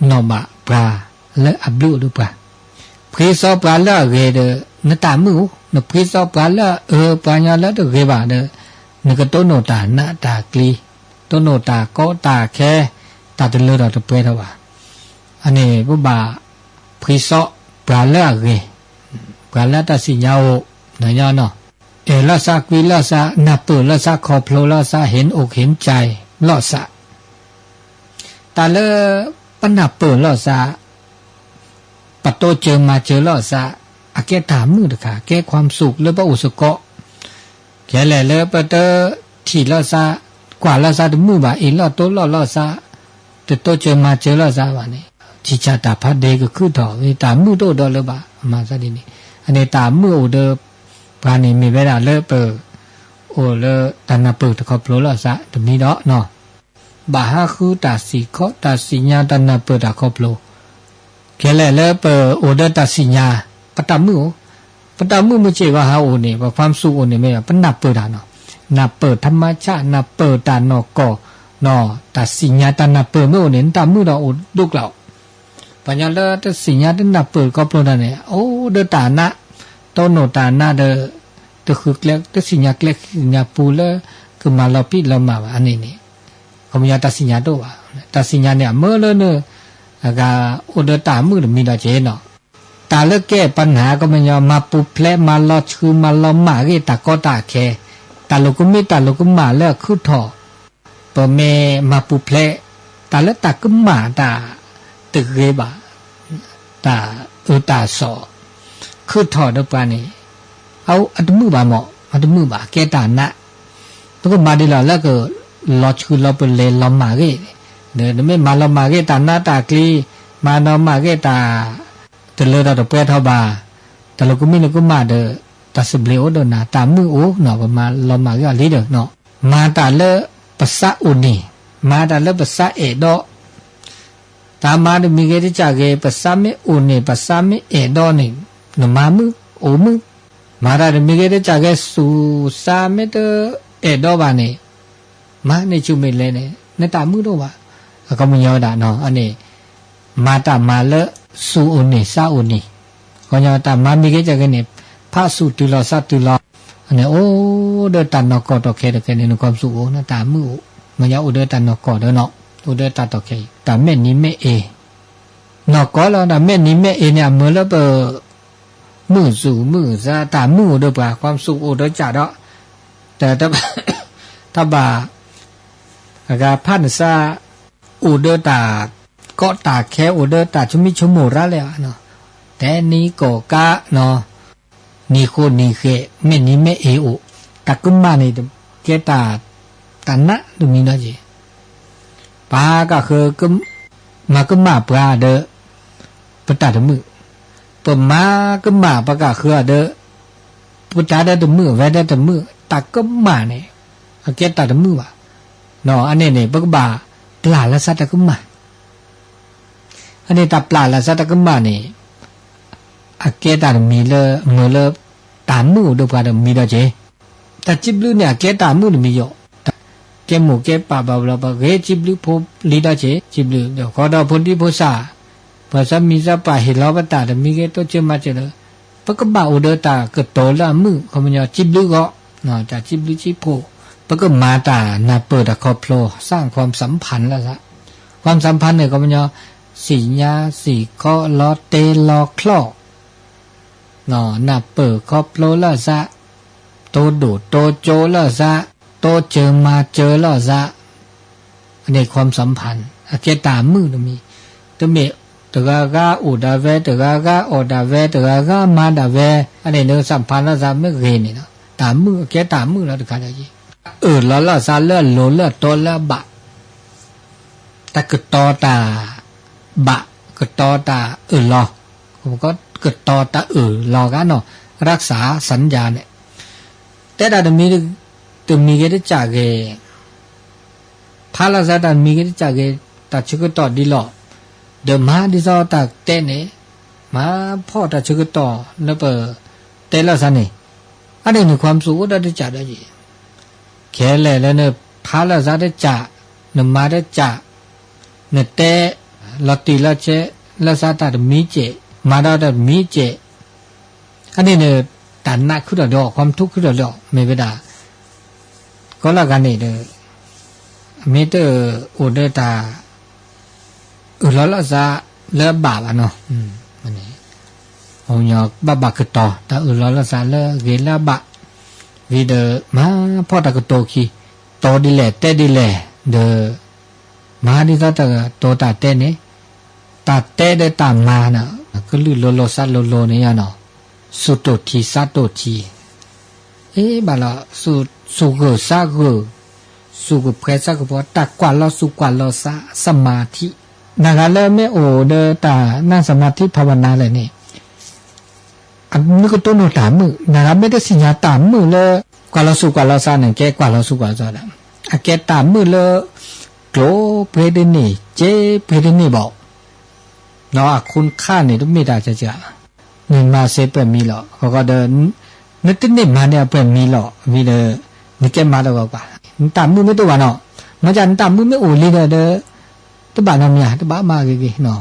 နီၣ်ဘၣ်ပှၤလၢအဘျုးအိၣ်ဒီးပှၤ, ဖှ့စီပှၤလၢအဂ့ၤဒီး နတၢ်မုာ်အိၣ်, နဖှ့စီပှၤလၢအအၢ ပှၤညီလၢတဂ့ၤဘၣ်ဒီး နကတိၢ်နီၣ်တၢ်နးတၢ်ကျံၤ, တိၢ်နီၣ်တၢ်ကီတၢ်ခဲ, တၢ်တလၢထီၣ်တပှဲၤထီၣ်ဘၣ်, အန့ၣ်ပဘၣ် ဖှ့စီပှၤလၢအဂ့ၤ, ပှၤလၢတၢ်စံၣ်ညါအိၣ်, နညီနီၤ အဲၣ်လီၤသး ကွံလီၤသး နၢ်ပၢၢ်လီၤသး ခီဖျိလီၤသး ဟ့ၣ်အိၣ်ဟ့ၣ်ကၠဲလီၤသး, တၢ်လၢ ပနၢ်ပၢၢ်လီၤသး, ပတိစၢၤမၤစၢၤလီၤသး, အကဲတၢ်မုာ်တခါ ကဲ ความสุข လၢပအိၣ်စ့ၢ်ကီး, ခဲလၢာ်လၢပတထံၣ်လီၤသး, ကွၢ်လီၤသးတမုာ်ဘၣ် အ့ၣ်လိာ်တိလိာ်လီၤသး, တတိစၢၤမၤစၢၤလီၤသးဘၣ်န့ၣ်, ဆံၣ်ဆၣ်တၢ်ဖးဒ့ကခုၣ်ထီၣ် တၢ်မုာ်တအိၣ်ဒီးလၢၤဘၣ် အမၤသးဒ်န့ၣ်, အန့ၣ်တၢ်မုာ်အိၣ်ဒီး ပှၤန့ၣ်မ့ၢ်ဝဲဒၣ်လၢပ အိၣ်လၢတၢ်နၢ်ပၢၢ်တခီဖျိလီၤသးတမံၤဒီးနီၤ, ဘၣ်ဟးဃုတၢ်စံၣ်ခီ တၢ်စံၣ်ညါတၢ်နၢ်ပၢၢ်တၢ်ခီဖျိ, ခဲလၢာ်လၢပအိၣ်ဒီးတၢ်စံၣ်ညါ, ပတၢ်မုာ်အိၣ်, ပတၢ်မုာ်မုာ်စ့ၢ်ကီးဟးအိၣ်န့ၣ် ပ ความสุข အိၣ်န့ၣ်မ့ၢ် ပနၢ်ပၢၢ်တၢ်နီၤ, နၢ်ပၢၢ် ธรรมชาติ နၢ်ပၢၢ်တၢ်နီၢ်ကီၢ်, တၢ်စံၣ်ညါတၢ်နၢ်ပၢၢ်မ့ၢ်အိၣ်န့ၣ် နတၢ်မုာ်ဒီးအိၣ်ဒိၣ်ကျါ, ပှၤညီလၢတစံၣ်ညါတနၢ်ပၢၢ်တခီဖျိတၢ်န့ၣ် အိၣ်ဒီးတၢ်နး, တိၢ်နီၣ်တၢ်နးဒီး, တဃုကျဲ တစံၣ်ညါကျဲဃံညါပူၤလၢ ကမၤလီၤဖံးလီၤမၤဘၣ်အန့ၣ်န့ၣ်, ခီပညီတၢ်စံၣ်ညါတအိၣ်ဘၣ်, တၢ်စံၣ်ညါန့ၣ် အမၢလၢန အဂၤအိၣ်ဒီးတၢ်မုာ်တမံၤဒီးက့ၤနီၤ, တၢ်လၢကဲပနၢ် ခီပညီ မၤပူၤဖျဲး မၤလီၤဆှု မၤလီၤမၢ်ဂ့ၤ တၢ်ကီတၢ်ခဲ, တၢ်လိာ်ကမံ တၢ်လိာ်ကမၣ်လၢအခုၣ်ထီၣ်, ပမ့ၢ်မၤပူၤဖျဲး, တၢ်လၢတၢ်ကမၣ်တၢ်တဂ့ၤဘၣ်, တၢ်အၢတၢ်သီ, ခုၣ်ထီၣ်ဒီးပှၤန့ၣ်, အတမုာ်ဘၣ်မး, အတမုာ်ဘၣ် ကဲတၢ်နး, ပကမၤဒ်လဲၣ်လၢက လီၤဆှုလီၤပလဲၤလီၤမၢ်ဂ့ၤ, ဒီးနမ့ၢ်မၤလီၤမၢ်ဂ့ၤတၢ်နးတၢ်ကျံၤ, မၤလီၤမၢ်ဂ့ၤတၢ် တလၢထီၣ်တပှဲၤထီၣ်ဘၣ်, တၢ်လိာ်ကမံလိာ်ကမၣ်ဒီး, တၢ်သဘျ့အိၣ်ဒီးနၤ တၢ်မုာ်အိၣ်နီၤ ပမၤလီၤမၢ်ဂ့ၤအီၤလံဒီး, မၤတၢ်လၢပသးအိၣ်န့ၣ်, မၤတၢ်လၢပသးအဲၣ်ဒီး, တၢ်မၤတမံၤဂ့ၤတကးဂ့ၤ ပသးမ့ၢ်အိၣ်န့ၣ် ပသးမ့ၢ်အဲၣ်ဒီးန့ၣ်, နမၤမုာ်, အိၣ်မုာ်, မၤတၢ်တမံၤဂ့ၤတစၢ်ဂ့ၤ ဆူးစါမ့ၢ်တအဲၣ်ဒိးဘၣ်န့ၣ်, မၤန့ၢ်ဆူၣ်မ့ၢ်လဲၤန့ၣ် နတၢ်မုာ်တအိၣ်ဘၣ်. အခီပညီဝဲဒၣ်နီၤ အန့ၣ် မၤတၢ်မၤလၢ ဆူၣ်အိၣ်န့ၢ်စါအိၣ်န့ၢ်, အခီပညီတၢ်မၤမံၤဂ့ၤတစၢ်ဂ့ၤန့ၣ် ဖးဆူၣ်တုၤလီၤစါတုၤလီၤ, အန့ၣ်အိၣ်ဒီးတၢ်နီၢ်ကီၢ်တီၢ်ခဲတခဲန့ၣ် နကွၢ်ဆူၣ်အိၣ် နတၢ်မုာ်အိၣ်, မ့ၢ်ညါအိၣ်ဒီးတၢ်နီၢ်ကီၢ်ဒီးနီၤ အိၣ်ဒီးတၢ်တီၢ်ခဲအံၤ တၢ်မဲာ်နံၤမဲာ်အ့ နီၢ်ကီၢ်လီၤ တၢ်မဲာ်နံၤမဲာ်အ့န့ၣ် အမုာ်လၢပ မုာ်ဆူၣ်မုာ်စါ တၢ်မုာ်အိၣ်ဒီးပှၤ ကွၢ်ဆူၣ်အိၣ်ဒီးစၢ်ဒီး တၢ် တဘၣ် အဂၤဖးနစါ အိၣ်ဒီးတၢ်ကီတၢ်ခဲ အိၣ်ဒီးတၢ်ဆိမိၣ်ဆိကမိၣ်ရၤလဲၣ်ဘၣ်နီၤ, တဲနံၤကီၢ်ကါနီၤ, နံၤဃိနံၤဃဲး မဲာ်နံၤမဲာ်အ့အိၣ်, တၢ်ကမၣ်န့ၣ် ကဲတၢ် တၢ်နးတမံၤနီၤက့ၤ ပှၤကဃၢ မၤကမၣ်ပှၤဒီး ပတၢ်တမုာ်, ပမၤကမၣ်ပှၤကဃၢဒီး ပတၢ်ဒီးတမုာ် အဝဲဒီးတမုာ် တၢ်ကမၣ်န့ၣ် အကဲတၢ်တမုာ်ဘၣ်. အန့ၣ်န့ၣ် ပကဘၣ်ပျၢ်လၢစါတၢ်ကမၣ် အန့ၣ်တၢ်ပျၢ်လၢစါတၢ်ကမၣ်န့ၣ် အကဲတၢ်တမံၤလၢ မုာ်လၢ တၢ်မုာ်အိၣ်ဒီးပှၤတမံၤဒီးက့ၤ, တၢ်စံးဘျုးန့ၣ် အကဲတၢ်မုာ်တမံၤယိာ်, ကဲမိၢ်ကဲပၢ်ဘၣ်ဘျီ ပဂ့ၤစံးဘျုးဖိလံၤဒီးက့ၤ စံးဘျုးဒီးဃီဒီးဖိဒံဖိသၣ်, ပှၤစီမံၤစီပှၤဟ့ၣ်လီၤပတၢ်တမံၤဂ့ၤ တိစၢၤမၤစၢၤလၢ ပကဘၣ်အိၣ်ဒီးတၢ်ကတိၤလၢအမုာ် ခီပညီ စံးဘျုးဂီၢ်, တၢ်စံးဘျုးစံးဖှိၣ်, ပကမၤတၢ်နၢ်ပၢၢ်တၢ်ခီဖျိ စၢ် ความสัมพันธ์ လၢ ความสัมพันธ์ န့ၣ် ခီပညီ စံၣ်ညါစံၣ်ခီလီၤတဲလီၤချီၣ် နၢ်ပၢၢ်ခီဖျိလၢစါ, တိဒိၣ်တိကၠိလၢစါ, တိစၢၤမၤစၢၤလၢစါ, အန့ၣ် ความสัมพันธ์ အကဲတၢ်မုာ်တမံၤ, တမ့ၢ်တဂၤဂၤအိၣ်ဒၣ်ဝဲ တဂၤဂၤအီၣ်ဒၣ်ဝဲ တဂၤဂၤမၤဒၣ်ဝဲ, အန့ၣ် ความสัมพันธ์ လၢစါမ့ၢ်ဂ့ၤန့ၣ်ဒီး တၢ်မုာ်အကဲတၢ်မုာ်လီၤတခါဒီးယံၤ, အၢၣ်လီၤလၢစါလၢအလိၤလၢအတီလၢအဘၣ် တၢ်ကတီၤတၢ်ဘၣ်, ကတီၤတၢ်အၢၣ်လီၤ, ကတီၤတၢ်အၢၣ်လီၤဂၤနီၤ, รักษาสัญญา န့ၣ်, တဲဒၣ်တမံၤ တမံၤဂ့ၤတစၢ်ဂ့ၤ, ဖးလၢစါတၢ်တမံၤဂ့ၤတစၢ်ဂ့ၤ, တၢ်ဆၢကတီၢ်ဒ်လီၤ, ဒီးမၤဒ်သိးတၢ်တဲန့ၣ်, မၤဖှီၣ်တၢ်ဆၢကတီၢ်လၢပတဲလၢစါန့ၣ်, အန့ၣ်န့ၣ် ความสุข အိၣ်ဒီးတစၢ်ဒီးယံၤ ခဲလၢာ်လၢနဖးလၢစါတစၢ်, နမၤတစၢ်, နတဲလီၤတံၢ်လီၤဆဲးလၢစါတၢ်တမံၤစဲး, မၤဒီးတၢ်တမံၤစဲး, အန့ၣ်န့ၣ် တၢ်နးခုၣ်ထီၣ်ဒီး ความทุกข์ ခုၣ်ထီၣ်လီၤ မ့ၢ်ဝဲဒၣ် ကိးလၢဂၤန့ၣ်ဒီး မ့ၢ်တအိၣ်ဒီးတၢ် အၢၣ်လီၤလၢစါလၢအဘၣ်ဘၣ်နီၤ, ဘၣ်ဘၣ်ကတီၤ တၢ်အၢၣ်လီၤလၢစါလၢအဂ့ၤလၢအဘၣ်, ဝံၤဒီး မၤဖှီၣ်တၢ်ကတိၤခံ, တိၤဒ်လဲၣ်တဲဒ်လဲၣ်ဒီး မၤဒ်သိးတၢ်ကတိၤတၢ်တဲန့ၣ်, တၢ်တဲဒီးတၢ်မၤန့ၣ် ကလုာ်လိၤလိၤစါလိၤလိၤန့ၣ်ယါနီၤ, ဆူၣ်တိၢ်ထံစါတိၢ်ထံ အ့ ဘၣ်လီၤ, ဆူၣ်ဂၢၢ်စါဂၢၢ်, ဆူၣ်ကဖှဲစါကဖှီ, တၢ်ကွၢ်လီၤဆူၣ်ကွၢ်လီၤစါ, စမၤထံ, နဂၤလၢမ့ၢ်အိၣ်ဒီးတၢ်နၢ်စမၤထံဖးဝနၤလဲၣ်န့ၣ်, နကတိၢ်နီၣ်တၢ်မုာ်, နဂၤမ့ၢ်တသ့ၣ်ညါတၢ်မုာ်လၢ ကွၢ်လီၤဆူၣ်ကွၢ်လီၤစါန့ၣ် ကဲကွၢ်လီၤဆူၣ်ကွၢ်လီၤစါဒၣ်, အကဲတၢ်မုာ်လၢ ကျိၤပှ့ၤတန့ၢ်, စ့ပှ့ၤတန့ၢ်ဘၣ် အခွန်အခါန့ၣ် တမ့ၢ်တၢ်ကက, နမၤစ့ပှဲၤမံၤလီၤ, ဃီဃီဒီး နတန့ၢ်မၤန့ၢ်အပှဲၤမံၤလီၤ, ဝံၤဒီး နကဲမၤတဂီၤကွၢ်, နတၢ်မုာ်မ့ၢ်တအိၣ်ဘၣ်နီၤ, မ့ၢ်ဒ်နတၢ်မုာ်မ့ၢ်အိၣ်လံဒီး တဘၣ်နီတမံၤ တဘၣ်မၤဂ့ၤဂ့ၤ,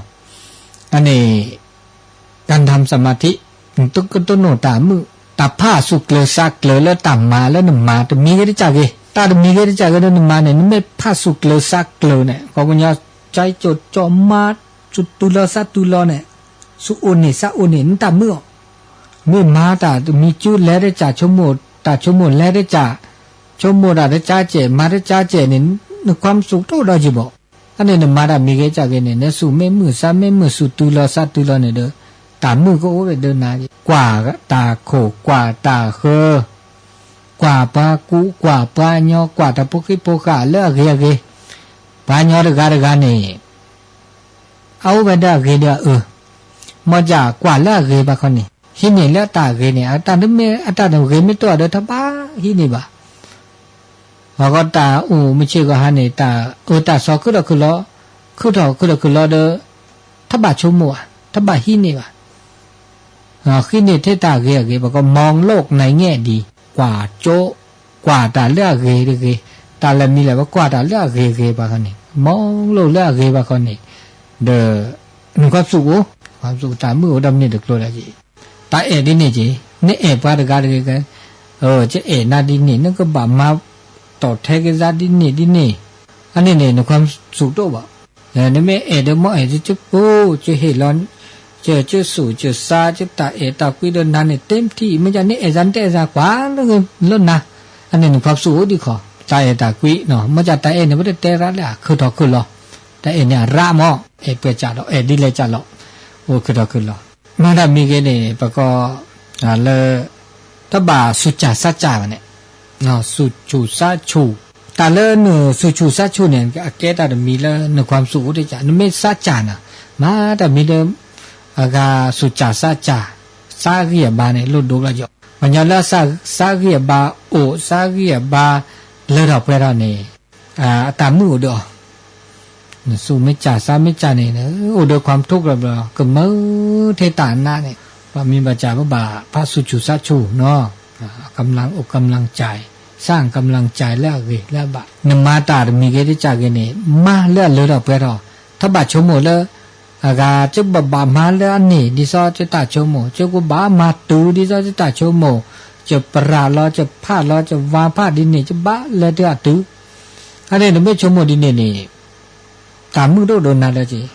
အန့ၣ် การทำสมาธิ နကတိၢ်နီၣ်တၢ်မုာ်, တၢ်ဖးဆူၣ်ကျၢၤစးကျၢၤလၢတၢ်မၤလၢနမၤ တမံၤဂ့ၤတစၢ်ဂ့ၤ, တၢ်တမံၤဂ့ၤတစၢ်ဂ့ၤလၢနမၤန့ၣ် နမ့ၢ်ဖးဆူၣ်ကျၢၤစးကျၢၤန့ၣ် ခီပညီ ကၠီကၠီမါ ဆူၣ်တုၤလီၤစးတုၤလီၤန့ၣ်, ဆူၣ်အိၣ်န့ၢ်စးအိၣ်န့ၢ် နတၢ်မုာ်အီၤ, မ့ၢ်မၤတၢ်တမံၤကၠူလဲၤတစၢ် ဆိကမိၣ်တၢ်ဆိကမိၣ်လဲၤတစၢ်, ဆိကမိၣ်တၢ်တစၢ်ကဲး မၤတစၢ်ကဲးန့ၣ် နความสุขတအိၣ်ဒီးယံၤဘၣ်. အန့ၣ်နမၤတၢ်မံၤဂ့ၤတစၢ်ဂ့ၤန့ၣ် နဆူၣ်မ့ၢ်မုာ် စါမ့ၢ်မုာ် ဆူၣ်တုၤလီၤစးတုၤလီၤန့ၣ်ဒီး တၢ်မုာ်ကအိၣ်ဝဲဒၣ်နၤ, ကွၢ်တၢ်ခိၣ် ကွၢ်တၢ်ဃၢၤ, ကွၢ်ပှၤကူ ကွၢ်ပှၤညီ ကွၢ်တၢ်ဖိဃံဖိဃာ်လၢအဂ့ၤအဂ့ၤ, ပှၤညီတဂၤတဂၤန့ၣ် အအိၣ်ဝဲဒၣ်အဂ့ၤဒီးအအၢ, မ့ၢ်ကကွၢ်လၢအဂ့ၤဘၣ်ခီန့ၣ် ဟံးန့ၢ်လၢအတၢ်ဂ့ၤန့ၣ် အတၢ်မ့ၢ်အတၢ်ဂ့ၤမ့ၢ်တအိၣ်ဒီး တဘၣ်ဟံးန့ၢ်ဘၣ်. အဂီၢ်တၢ်အိၣ်မုာ်ဆ့ၣ်ဂီၤဟါန့ၣ် တၢ်အၢတၢ်သီခုထီၣ်ခုလီၤ, ခုထီၣ်ခုထီၣ်ခုလီၤဒီး တဘၣ်ဆိကမိၣ်ဘၣ်, တဘၣ်ဟံးန့ၢ်ဘၣ်. ဃိန့ၢ်ထဲတၢ်ဂ့ၤအဂ့ၤ ပကိး มองโลกในแง่ดี ကွၢ်ကၠိ ကွၢ်တၢ်လၢအဂ့ၤတဂ့ၤ, တၢ်လဲၤမံၤလဲၣ် ပကွၢ်တၢ်လၢအဂ့ၤဂ့ၤဘၣ်ဃီန့ၣ် မီလိၣ်လၢအဂ့ၤဘၣ်ဃီန့ၣ်, ဒီး နခွါပစူၣ်အိၣ်, ခွါပစူၣ်တၢ်မုၣ်အိၣ်ဒီးမ့ၢ်တကျိၤလၢက့ၤ, တၢ်အဲၣ်ဒ်န့ၣ်က့ၤ, နအဲၣ်ပှၤတဂၤတဂ့ၤကဲ, ကအဲၣ်နၤဒ်န့ၣ် နကဘၣ်မၤ တီၢ်ထဲက့ၤစါဒ်န့ၣ်ဒ်န့ၣ်, အန့ၣ်န့ၣ် နခွါပစူၣ်တအိၣ်ဘၣ်. နမ့ၢ်အဲၣ်ဒီးမ့ၢ်အဲၣ်ကၠိ ကၠိဟ့ၣ်လီၤ, ကၠိစူၣ်ကၠိစါ ကၠိတၢ်အဲၣ်တၢ်ကွံဒီးနၤန့ၣ် တ့ထံၣ် မ့ၢ်ကၠိနအဲၣ်စါ နတအဲၣ်စါ ကွၢ်လၢနၤ, အန့ၣ်နခွါပစူၣ်အိၣ်ဒံးခီ, တၢ်အဲၣ်တၢ်ကွံနီၤ မ့ၢ်ကၠိတၢ်အဲၣ်န့ၣ် ပတတဲရၣ်လၢအခုၣ်ထီၣ်ခုၣ်လီၤ, တၢ်အဲၣ်န့ၣ်အရၣ်မး အဲၣ်ပှဲၤကၠၢ်လီၤ အဲၣ်ဒ်လဲၣ်ကၠၢ်လီၤ, အိၣ်ခုၣ်ထီၣ်ခုၣ်လီၤ, မၤတၢ်မံၤဂ့ၤန့ၣ် ပကိး လၢ တဘၣ်ဆူၣ်စၢ်စါစၢ်ဘၣ်န့ၣ်, ဆူၣ်ဆူၣ်စါဆူၣ်, တၢ်လၢနဆူၣ်ဆူၣ်စါဆူၣ်န့ၣ် အကဲတၢ်တမံၤလၢနခွါပစူၣ်အိၣ်တကၠၢ်, နမ့ၢ်စါစၢ်နၤ, မၤတၢ်မံၤဒီး အဂၤဆူၣ်စၢ်စါစၢ်, စါဂံၢ်အဘါန့ၣ် လိၣ်ဒိလီၤယီၤ, ပှၤကညီလၢ စါဂံၢ်အဘါအိၣ် စါဂံၢ်အဘါ လၢထီၣ်ပှဲၤထီၣ်န့ၣ် အတၢ်မုၣ်အိၣ်ဒီးအီၤ နဆူၣ်မ့ၢ်စၢ်စါမ့ၢ်စၢ်န့ၣ် အိၣ်ဒီးခွါထိၣ်ကလီဘျီ ကမၢထဲတၢ်အနးန့ၣ်, ပှၤမံၤဘၣ်စၢ်ပဘၣ်ဖးဆူၣ်ဆူၣ်စါဆူၣ်နီၤ, ကำลังอกกำลังใจ, สร้างกำลังใจလၢအဂ့ၤလၢအဘၣ်, နမၤတၢ်တမံၤဂ့ၤတကၠၢ်ဂ့ၤန့ၣ် မၤလၢအလၢထီၣ်ပှဲၤထီၣ်, ထီဘၣ်ဆိကမိၣ်လၢ အဂၤ ကဘၣ်ဘၣ်မၤလၢအန့ၣ် ဒ်သိးကတၢ်ဆိကမိၣ်, ကဘၣ်မၤတုၤ ဒ်သိးကတၢ်ဆိကမိၣ်, ကပရၤလီၤ ကဖးလီၤ ကဝါဖးဒ်န့ၣ် ကဘၣ်လဲၤတုၤအတုၤ, အန့ၣ်နမ့ၢ်ဆိကမိၣ်ဒ်န့ၣ်န့ၣ် တၢ်မုၣ်တအိၣ်ဒီးနၤလၢက့ၤ,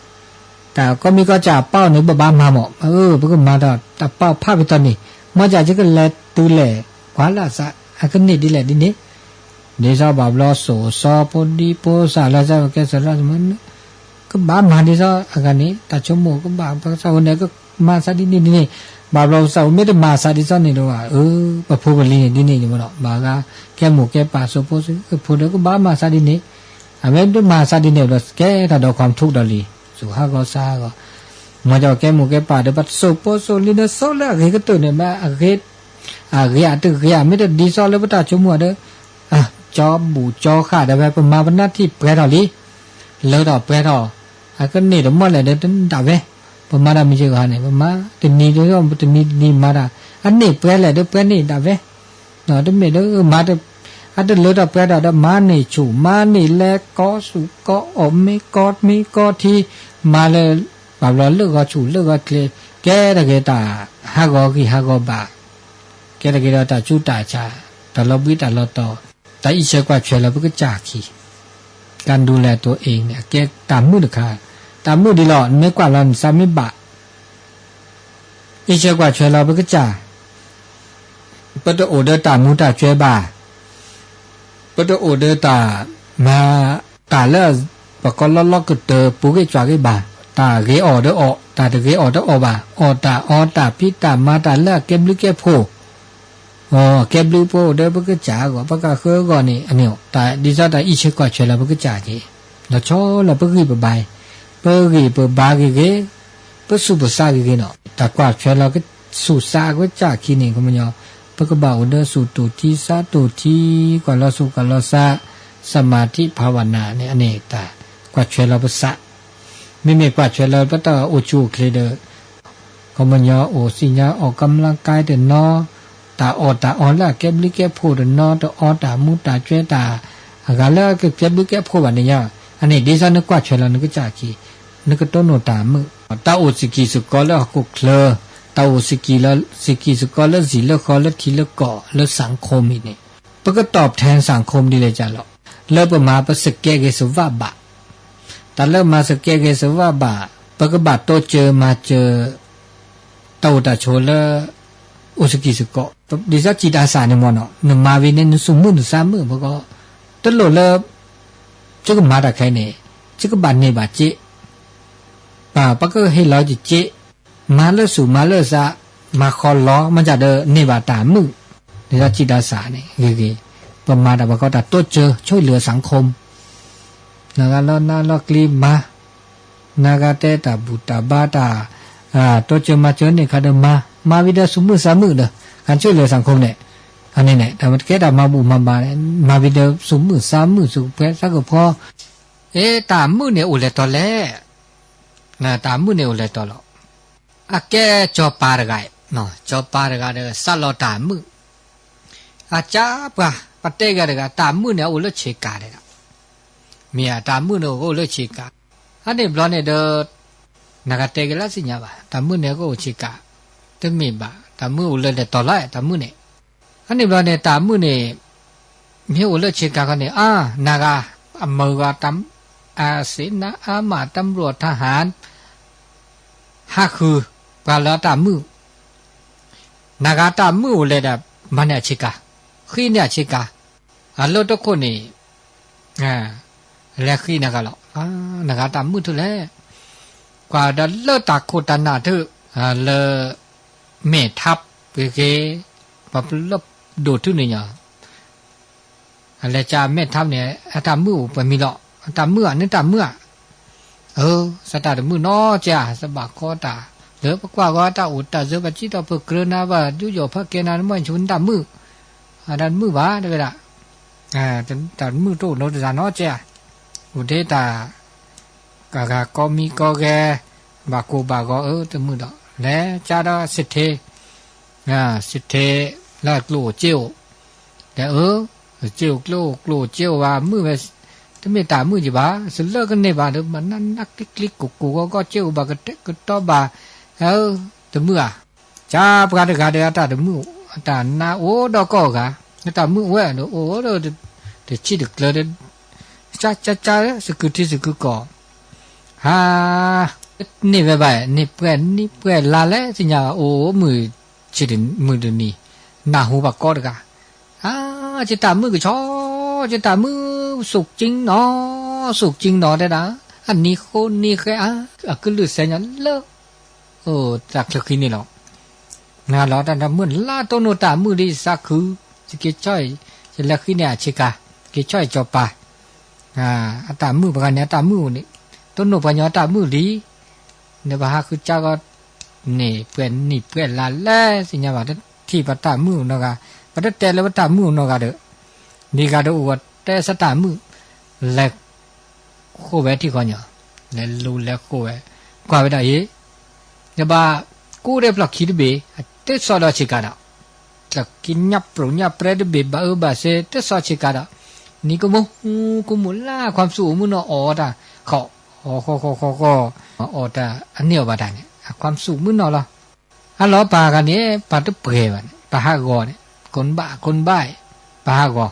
တၢ်ကီမံၤကီစၢ်အပီၢ်န့ၣ် ဘၣ်ဘၣ်မၤမး, ပကမၤဒီးတၢ်ပီၢ်ဖးဖဲတီၤန့ၣ်, မ့ၢ်ကၠၢ်ကကလဲၤတုၤလဲၣ်, ကွၢ်လၢအစး, အကန့ၢ်ဒ်လဲၣ်ဒ်န့ၣ်, ဒ်သိးဘၣ်ဘျီစိၣ်အစီဖိဒံဖိစၢ်လၢစၢ်ကဲစၢ်လၢ ကဘၣ်မၤဒ်သိးအဂၤန့ၣ် တၢ်ဆိကမိၣ်ကဘၣ် ပကစၢ်အိၣ်န့ၣ် ကမၤစးဒ်န့ၣ်ဒ်န့ၣ်, ဘၣ်ဘျီပကစၢ်အိၣ်မ့ၢ်တမၤစးဒ်သိးန့ၣ်ဒီး ပဖိပလံၤန့ၣ်ဒ်န့ၣ်န့ၣ်မ့ၢ်နီၤ, ဘၣ်ဂၤကဲမိၢ်ကဲပၢ်စိဖိစိဖိဒီး ကဘၣ်မၤစးဒ်န့ၣ်, အမ့ၢ်တမၤစးဒ်န့ၣ်ဒီး ကဲထီၣ်ဒီးခွါထိၣ်ဒီးလံ, စိၣ်ဟးဂီၤစါဟးဂီၤ, မ့ၢ်ကၠီကဲမိၢ်ကဲပၢ်ဒီး ပစိၣ်ဖိစိၣ်လံၤဒီး စိၣ်လၢအဂ့ၤကတၢၢ်န့ၣ် မ့ၢ်အဂ့ၤ အဂ့ၤအတဂ့ၤ အမ့ၢ်တဒ်သိးလၢပတၢ်ဆိကမိၣ်ဒီး ကၠီဘူၣ်ကၠီဃာ်ဒီးဝဲ ပမၤပနၢ်ထံၣ်ပှဲၤထီၣ်လံ, လၢထီၣ်ပှဲၤထီၣ်, အကန့ၢ်တမီၢ်လဲၣ်ဒီးတဒၣ်ဝဲ, ပမၤတၢ်မံၤစ့ၢ်ကီးန့ၣ် ပမၤတနံၤဒီးတနံၤတနံၤမၤတၢ်, အန့ၢ်ပှဲၤလဲၣ်ဒီးပှဲၤန့ၢ်ဒၣ်ဝဲ, တမ့ၢ်ဒီးမၤ အတလၢထီၣ်ပှဲၤထီၣ်ဒီး မၤန့ၢ်ဆူၣ် မၤန့ၢ်လဲၤ ကီဆူၣ်ကီအီၣ် မ့ၢ်ကီမ့ၢ်ကီထံ, မၤလၢ ဘၣ်ဘျီလၢဂီၤဆူၣ်လၢဂီၤချ့, ကဲတဂ့ၤတၢ်ဟးဂီၤဂံၢ်ဟးဂီၤဘါ, ကဲတဂ့ၤဒီးတၢ်ဆူးတၢ်ဆါ, တၢ်လီၤဘှံးတၢ်လီၤတီၤ, တၢ်အံးဆၢကွၢ်ဆၢလၢပကစၢ်အခံ, การดูแลตัวเองန့ၣ် အကဲတၢ်မုၣ်တခါ, တၢ်မုၣ်ဒ်လီၤ နမ့ၢ်ကွၢ်လီၤနသးမ့ၢ်ဘၣ် အံးဆၢကွၢ်ဆၢလီၤပကစၢ်, ပတအိၣ်ဒီးတၢ်မူၤတၢ်ကွဲဘၣ်, ပတအိၣ်ဒီးတၢ်မၤ, တၢ်လၢ ပကိးလီၢ်လီၢ်ကတၢၢ် ပူၤဂ့ၢ်ကွၢ်ဂ့ၢ်ဘၣ်, တၢ်ဂ့ၤအီၣ်ဒီးအီၣ် တၢ်တဂ့ၤအီၣ်ဒီးအီၣ်ဘၣ်, အီၣ်တၢ်အီတၢ်ဖံးတၢ်မၤတၢ်လၢအကဲဘျုးကဲဖှိၣ် အကဲဘျုးဖှိၣ်ဒီးပကစၢ်အဂီၢ် ပကဃၢအဂီၢ်န့ၣ် အန့ၣ် တၢ်ဒ်သိးတၢ်အံးဆၢကွၢ်ဆၢလီၤပကစၢ်က့ၤ, လီၤဆီလီၤပဂံၢ်ပဘါ, ပဂံၢ်ပဘါဂ့ၤဂ့ၤ, ပဆူးပသးဂ့ၤဂ့ၤနီၤ, တၢ်ကွၢ်ဆၢလီၤ ဆူးသးပကစၢ်အခံန့ၣ် ကမညီ, ပကဘၣ်အိၣ်ဒီးဆူၣ်တူၢ်ထံသးတူၢ်ထံ, ကွၢ်လီၤဆူၣ်ကွၢ်လီၤသး, စမၤထံ ภาวนา န့ၣ် အန့ၣ်တၢ်ကွၢ်ဆၢလီၤပသး, မ့မ့ၢ်ကွၢ်ဆၢလီၤပတၢ်အိၣ်ဆူၣ်အိၣ်ချ့ဒီး ကမညီအိၣ်သ့ၣ်ညါအီၣ်ကမျၢၢ်ကါတနီၤ, တၢ်အီၣ်တၢ်အီလၢအကဲဘျုးကဲဖှိၣ်တနီၤ, တအီတၢ်မူတၢ်ကွဲတၢ်, အဂၤလၢကကဲဘျုးကဲဖှိၣ်ဘၣ်န့ၣ်ညါ, အန့ၣ်ဒ်သိးနကွၢ်ဆၢလီၤနကစၢ်အခံ, နကတိၢ်နီၣ်တၢ်မုာ်, တၢ်အိၣ်စကံးစကီးလၢဟီၣ်ခိၣ်ချၢ, တၢ်အိၣ်စကံးလၢ စကံးစကီးလၢစံာ်လၢဃီလၢထံလၢကီၢ်လၢ สังคม အံၤန့ၣ်, ပကတီၢ်ဖျဲ สังคม ဒ်လဲၣ်ကလီၤ, လၢပမၤပစကဲက့ၤစဝးဘၣ် တၢ်လၢမၤစကဲက့ၤစဝးဘၣ်, ပကဘၣ်တိစၢၤမၤစၢၤ တၢ်အိၣ်တၢ်ဆိးလၢ အိၣ်စကံးစကီး, ဒ်သိးစံးတၢ်စၢ်န့ၣ်မ့ၢ်နီၤ, နမၤဝံၤန့ၣ် နဆူၣ်မုာ်နသးမုာ် ပက, တလိၣ်လၢ ယကမၤတၢ်ခဲအံၤန့ၣ် ယကဘၣ်န့ၢ်ဘၣ်စ့ ပကဟ့ၣ်လီၤယစ့, မၤလၢဆူၣ်မၤလၢသး, မၤဃီလီၤ မ့ၢ်ဒ်ဒီးန့ၢ်ဘၣ်တၢ်မုာ်, ဒ်သိးစံးတၢ်စၢ်န့ၣ်ဂ့ၤဂ့ၤ, ပမၤတၢ်ပှၤကီတၢ်တိစၢၤ ဆိၣ်လၢ สังคม, နဂၤလီၤနၢ်လီၤကျံမၤ, နဂၤတဲတၢ်ဘူၣ်တၢ်ဘါတၢ်, တိစၢၤမၤစၢၤန့ၣ်ခါဒီးမၤ, မၤဝံၤဒီးဆူၣ်မုာ်သးမုာ်ဒီး การช่วยเหลือสังคม န့ၣ်, အန့ၣ်န့ၣ် တၢ်မ့ၢ်တကဲတၢ်မၤဘူၣ်မၤဘါန့ၣ် မၤဝံၤဒီးဆူၣ်မုာ်သးမုာ် ဆူၣ်ကဖှဲသးကဖီ, အ့ တၢ်မုာ်န့ၣ်အိၣ်လဲၤတီၤလဲၣ်, တၢ်မုာ်န့ၣ်အိၣ်လဲၤတီၤလီၤ, အကဲစီၤပၤတဂၤ စီၤပၤတဂၤဒီးစးလီၤတၢ်မုၣ်, အကၢပှၤ ပတဲဂၤတဂၤ တၢ်မုၣ်န့ၣ်အအိၣ်လၢဆ့ကၤဒဲးဒီး, မ့ၢ်ဧါ တၢ်မုၣ်န့ၣ်အိၣ်လၢဆ့ကၤ, အန့ၣ်ဘျီန့ၣ်ဒီး နကတဲက့ၤလၢသ့ၣ်ညါဘၣ် တၢ်မုၣ်န့ၣ်ကအိၣ်ဆ့ကၤ, တမ့ၢ်ဘၣ် တၢ်မုၣ်အိၣ်လၢလဲၤတီၤလီၤ တၢ်မုၣ်န့ၣ်, အန့ၣ်ဘျီန့ၣ် တၢ်မုၣ်န့ၣ် မ့ၢ်အိၣ်လၢဆ့ကၤခီန့ၣ် အါ နဂၤ အမၢဂၤ အစ့နအါမး တၢ်မုၣ်အီၤထါဟၣ် ဟးဃုာ်ပှၤလၢအတၢ်မုၣ်, နဂၤတၢ်မုၣ်အိၣ်လဲၤဒီး မၤန့ၢ်အဆ့ကၤ, ဃ့န့ၢ်အဆ့ကၤ, အလၢတခိၣ်န့ၣ် လဲၤဃ့နဂၤလီၤ, နဂၤတၢ်မုၣ်ထူၣ်လဲၣ်, ကွၢ်ဒီးလၢတၢ်ခိၣ်တၢ်နၢ်ထူၣ် လၢ မဲၢ်ထါပှ့ၤက့ၤ ပှၤပလၢဒိၣ်ထူၣ်န့ၣ်ညီ အလဲၤကၢမဲၢ်ထါန့ၣ် အတၢ်မုၣ်အိၣ်ပှဲၤမံၤလီၤ, အတၢ်မုၣ်ဧါ နတၢ်မုၣ်ဧါ, အၢ စးတၢ်တမုၣ်နီၤကဲဧါ, စးဘၣ်ကီတၢ် လၢပကွၢ်ဂီၤတၢ်အိၣ်တၢ်စၢၤ ပှၤစံးထီၣ်ပကြၢးနၤ ပှၤဒုးယီၣ်ဖးကဲနၤ နမ့ၢ်ဆိနတၢ်မုၣ်, အတၢ်တမုၣ်ဘၣ် တဲဝဲဒၣ်, တၢ်တမုၣ်တအိၣ်နီတဂၤနီၤကဲဧါ, အိၣ်ထဲတၢ် ကဂၤကီမံကီဂဲၤ ဘၣ်ကိၢ်ဘၣ်ဂီၤအၢ တမုၣ်ဒီး လဲၤကၢဒီးစ့ထ့, စ့ထ့ လၢအကျိၣ်အိၣ်စ့အိၣ်, ဒီးအၢ စ့အိၣ်ကျိၣ်အိၣ်ကျိၣ်အိၣ်စ့အိၣ်ဘၣ် မုၣ်ဝဲ တမ့ၢ်တၢ်မုၣ်ယဘၣ် စလၢကန့ၢ်ဘၣ်ဒီး မၤနးနးကျံကျံကိၢ်ကိၢ်ဂီၤဂီၤစ့အိၣ်ဘၣ် ကတဲာ်ကတီၤဘၣ်, အၢ တမုၣ်ဧါ, ကၢပှၤတဂၤဒီးအတၢ်တမုၣ် အတၢ်နါအိၣ်ဒီးကီၢ်ဂၤ, အတၢ်မုၣ်အိၣ်ဝဲဒီးအိၣ်ဒီး တဆံတကျၢၤဒီး ကၢကၢကၢ စကုထံစကုကီၢ်, ဟါ, န့ၢ်ဝဲဘၣ် န့ၢ်ပှဲၤနံၣ်ပှဲၤလါလဲၣ် သ့ၣ်ညါဘၣ် အိၣ်မုၢ်ဆံးမုၢ်တနံၤ, နၢ်ဟူဘၣ်ကီတဂၤ, အါ, ယတၢ်မုၣ်ကဆီ, ယတၢ်မုၣ် စူၢ်ကၠံနီၤ, စူၢ်ကၠံနီၤတဲဒၣ်, အနံၤဃိနံၤဃဲအါ, အကလုၢ်စဲညါလၢ အိၣ်တၢ်ချၢခံန့ၣ်လီၤ. နလီၤတၢ်တၢ်မုၣ်လၢတိၢ်နီၣ်တၢ်မုၣ်လံ ယသးခု, ယက့ၤဆီၣ်အံၤ, ယလဲၤဃံန့ၢ်အဆ့ကၤ, က့ၤဆီၣ်အံၤစီၤပၤ, အတၢ်မုၣ်ပှၤဂၤန့ၣ် အတၢ်မုၣ်အိၣ်န့ၣ်, တိၢ်နီၣ်ပှၤညီတၢ်မုၣ်လံ, နဘၣ်ဟးဃုကၢဂီၤန့ၣ် ပှဲၤနံၣ်ပှဲၤလါလဲၣ် သ့ၣ်ညါဘၣ် တထံၣ်ပတၢ်မုၣ်အိၣ်နီတဂၤ, ပတတဲလၢပတၢ်မုၣ်အိၣ်နီတဂၤဒီး, ဒ်ဂၤဒီးအိၣ်ဂီၤတဲစတၢ်မုၣ်, လဲၤ ဃိဝဲထံၣ်ဃီညီ, လဲၤလူၤလဲၤဃိဝဲ, ကွၢ်ဝဲဒၣ်အံၤ, ယဘၣ်ကူၣ်ဒီးဖျီၣ်ခံတဘ့ၣ်, တစီၣ်ဒီးဆ့ကၤဒီး, တၢ်ခံညၣ်ပြိညၣ်ပြဲတဘ့ၣ် ဘၣ်အၢဘၣ်စ့ တစီၣ်ဆ့ကၤဒီး, နံၤကမူ ကမူလၢ ခွါစူၣ်အိၣ်မုၢ်နီၢ်အီၣ်တၢ်, ဃီဃီဃီဃီဃီ, အီၣ်တၢ်အန့ၢ်အီၣ်ဘၣ်တၢ်န့ၣ် အခွါစူၣ်မုၢ်နီၢ်လီၤ. အလီၤပှၤဂၤန့ၣ် ပှၤတပှဲၤဘၣ်န့ၣ် ပှၤဟးဂီၤန့ၣ် ကိးဘၣ်ကိးဘၣ်, ပှၤဟးဂီၤ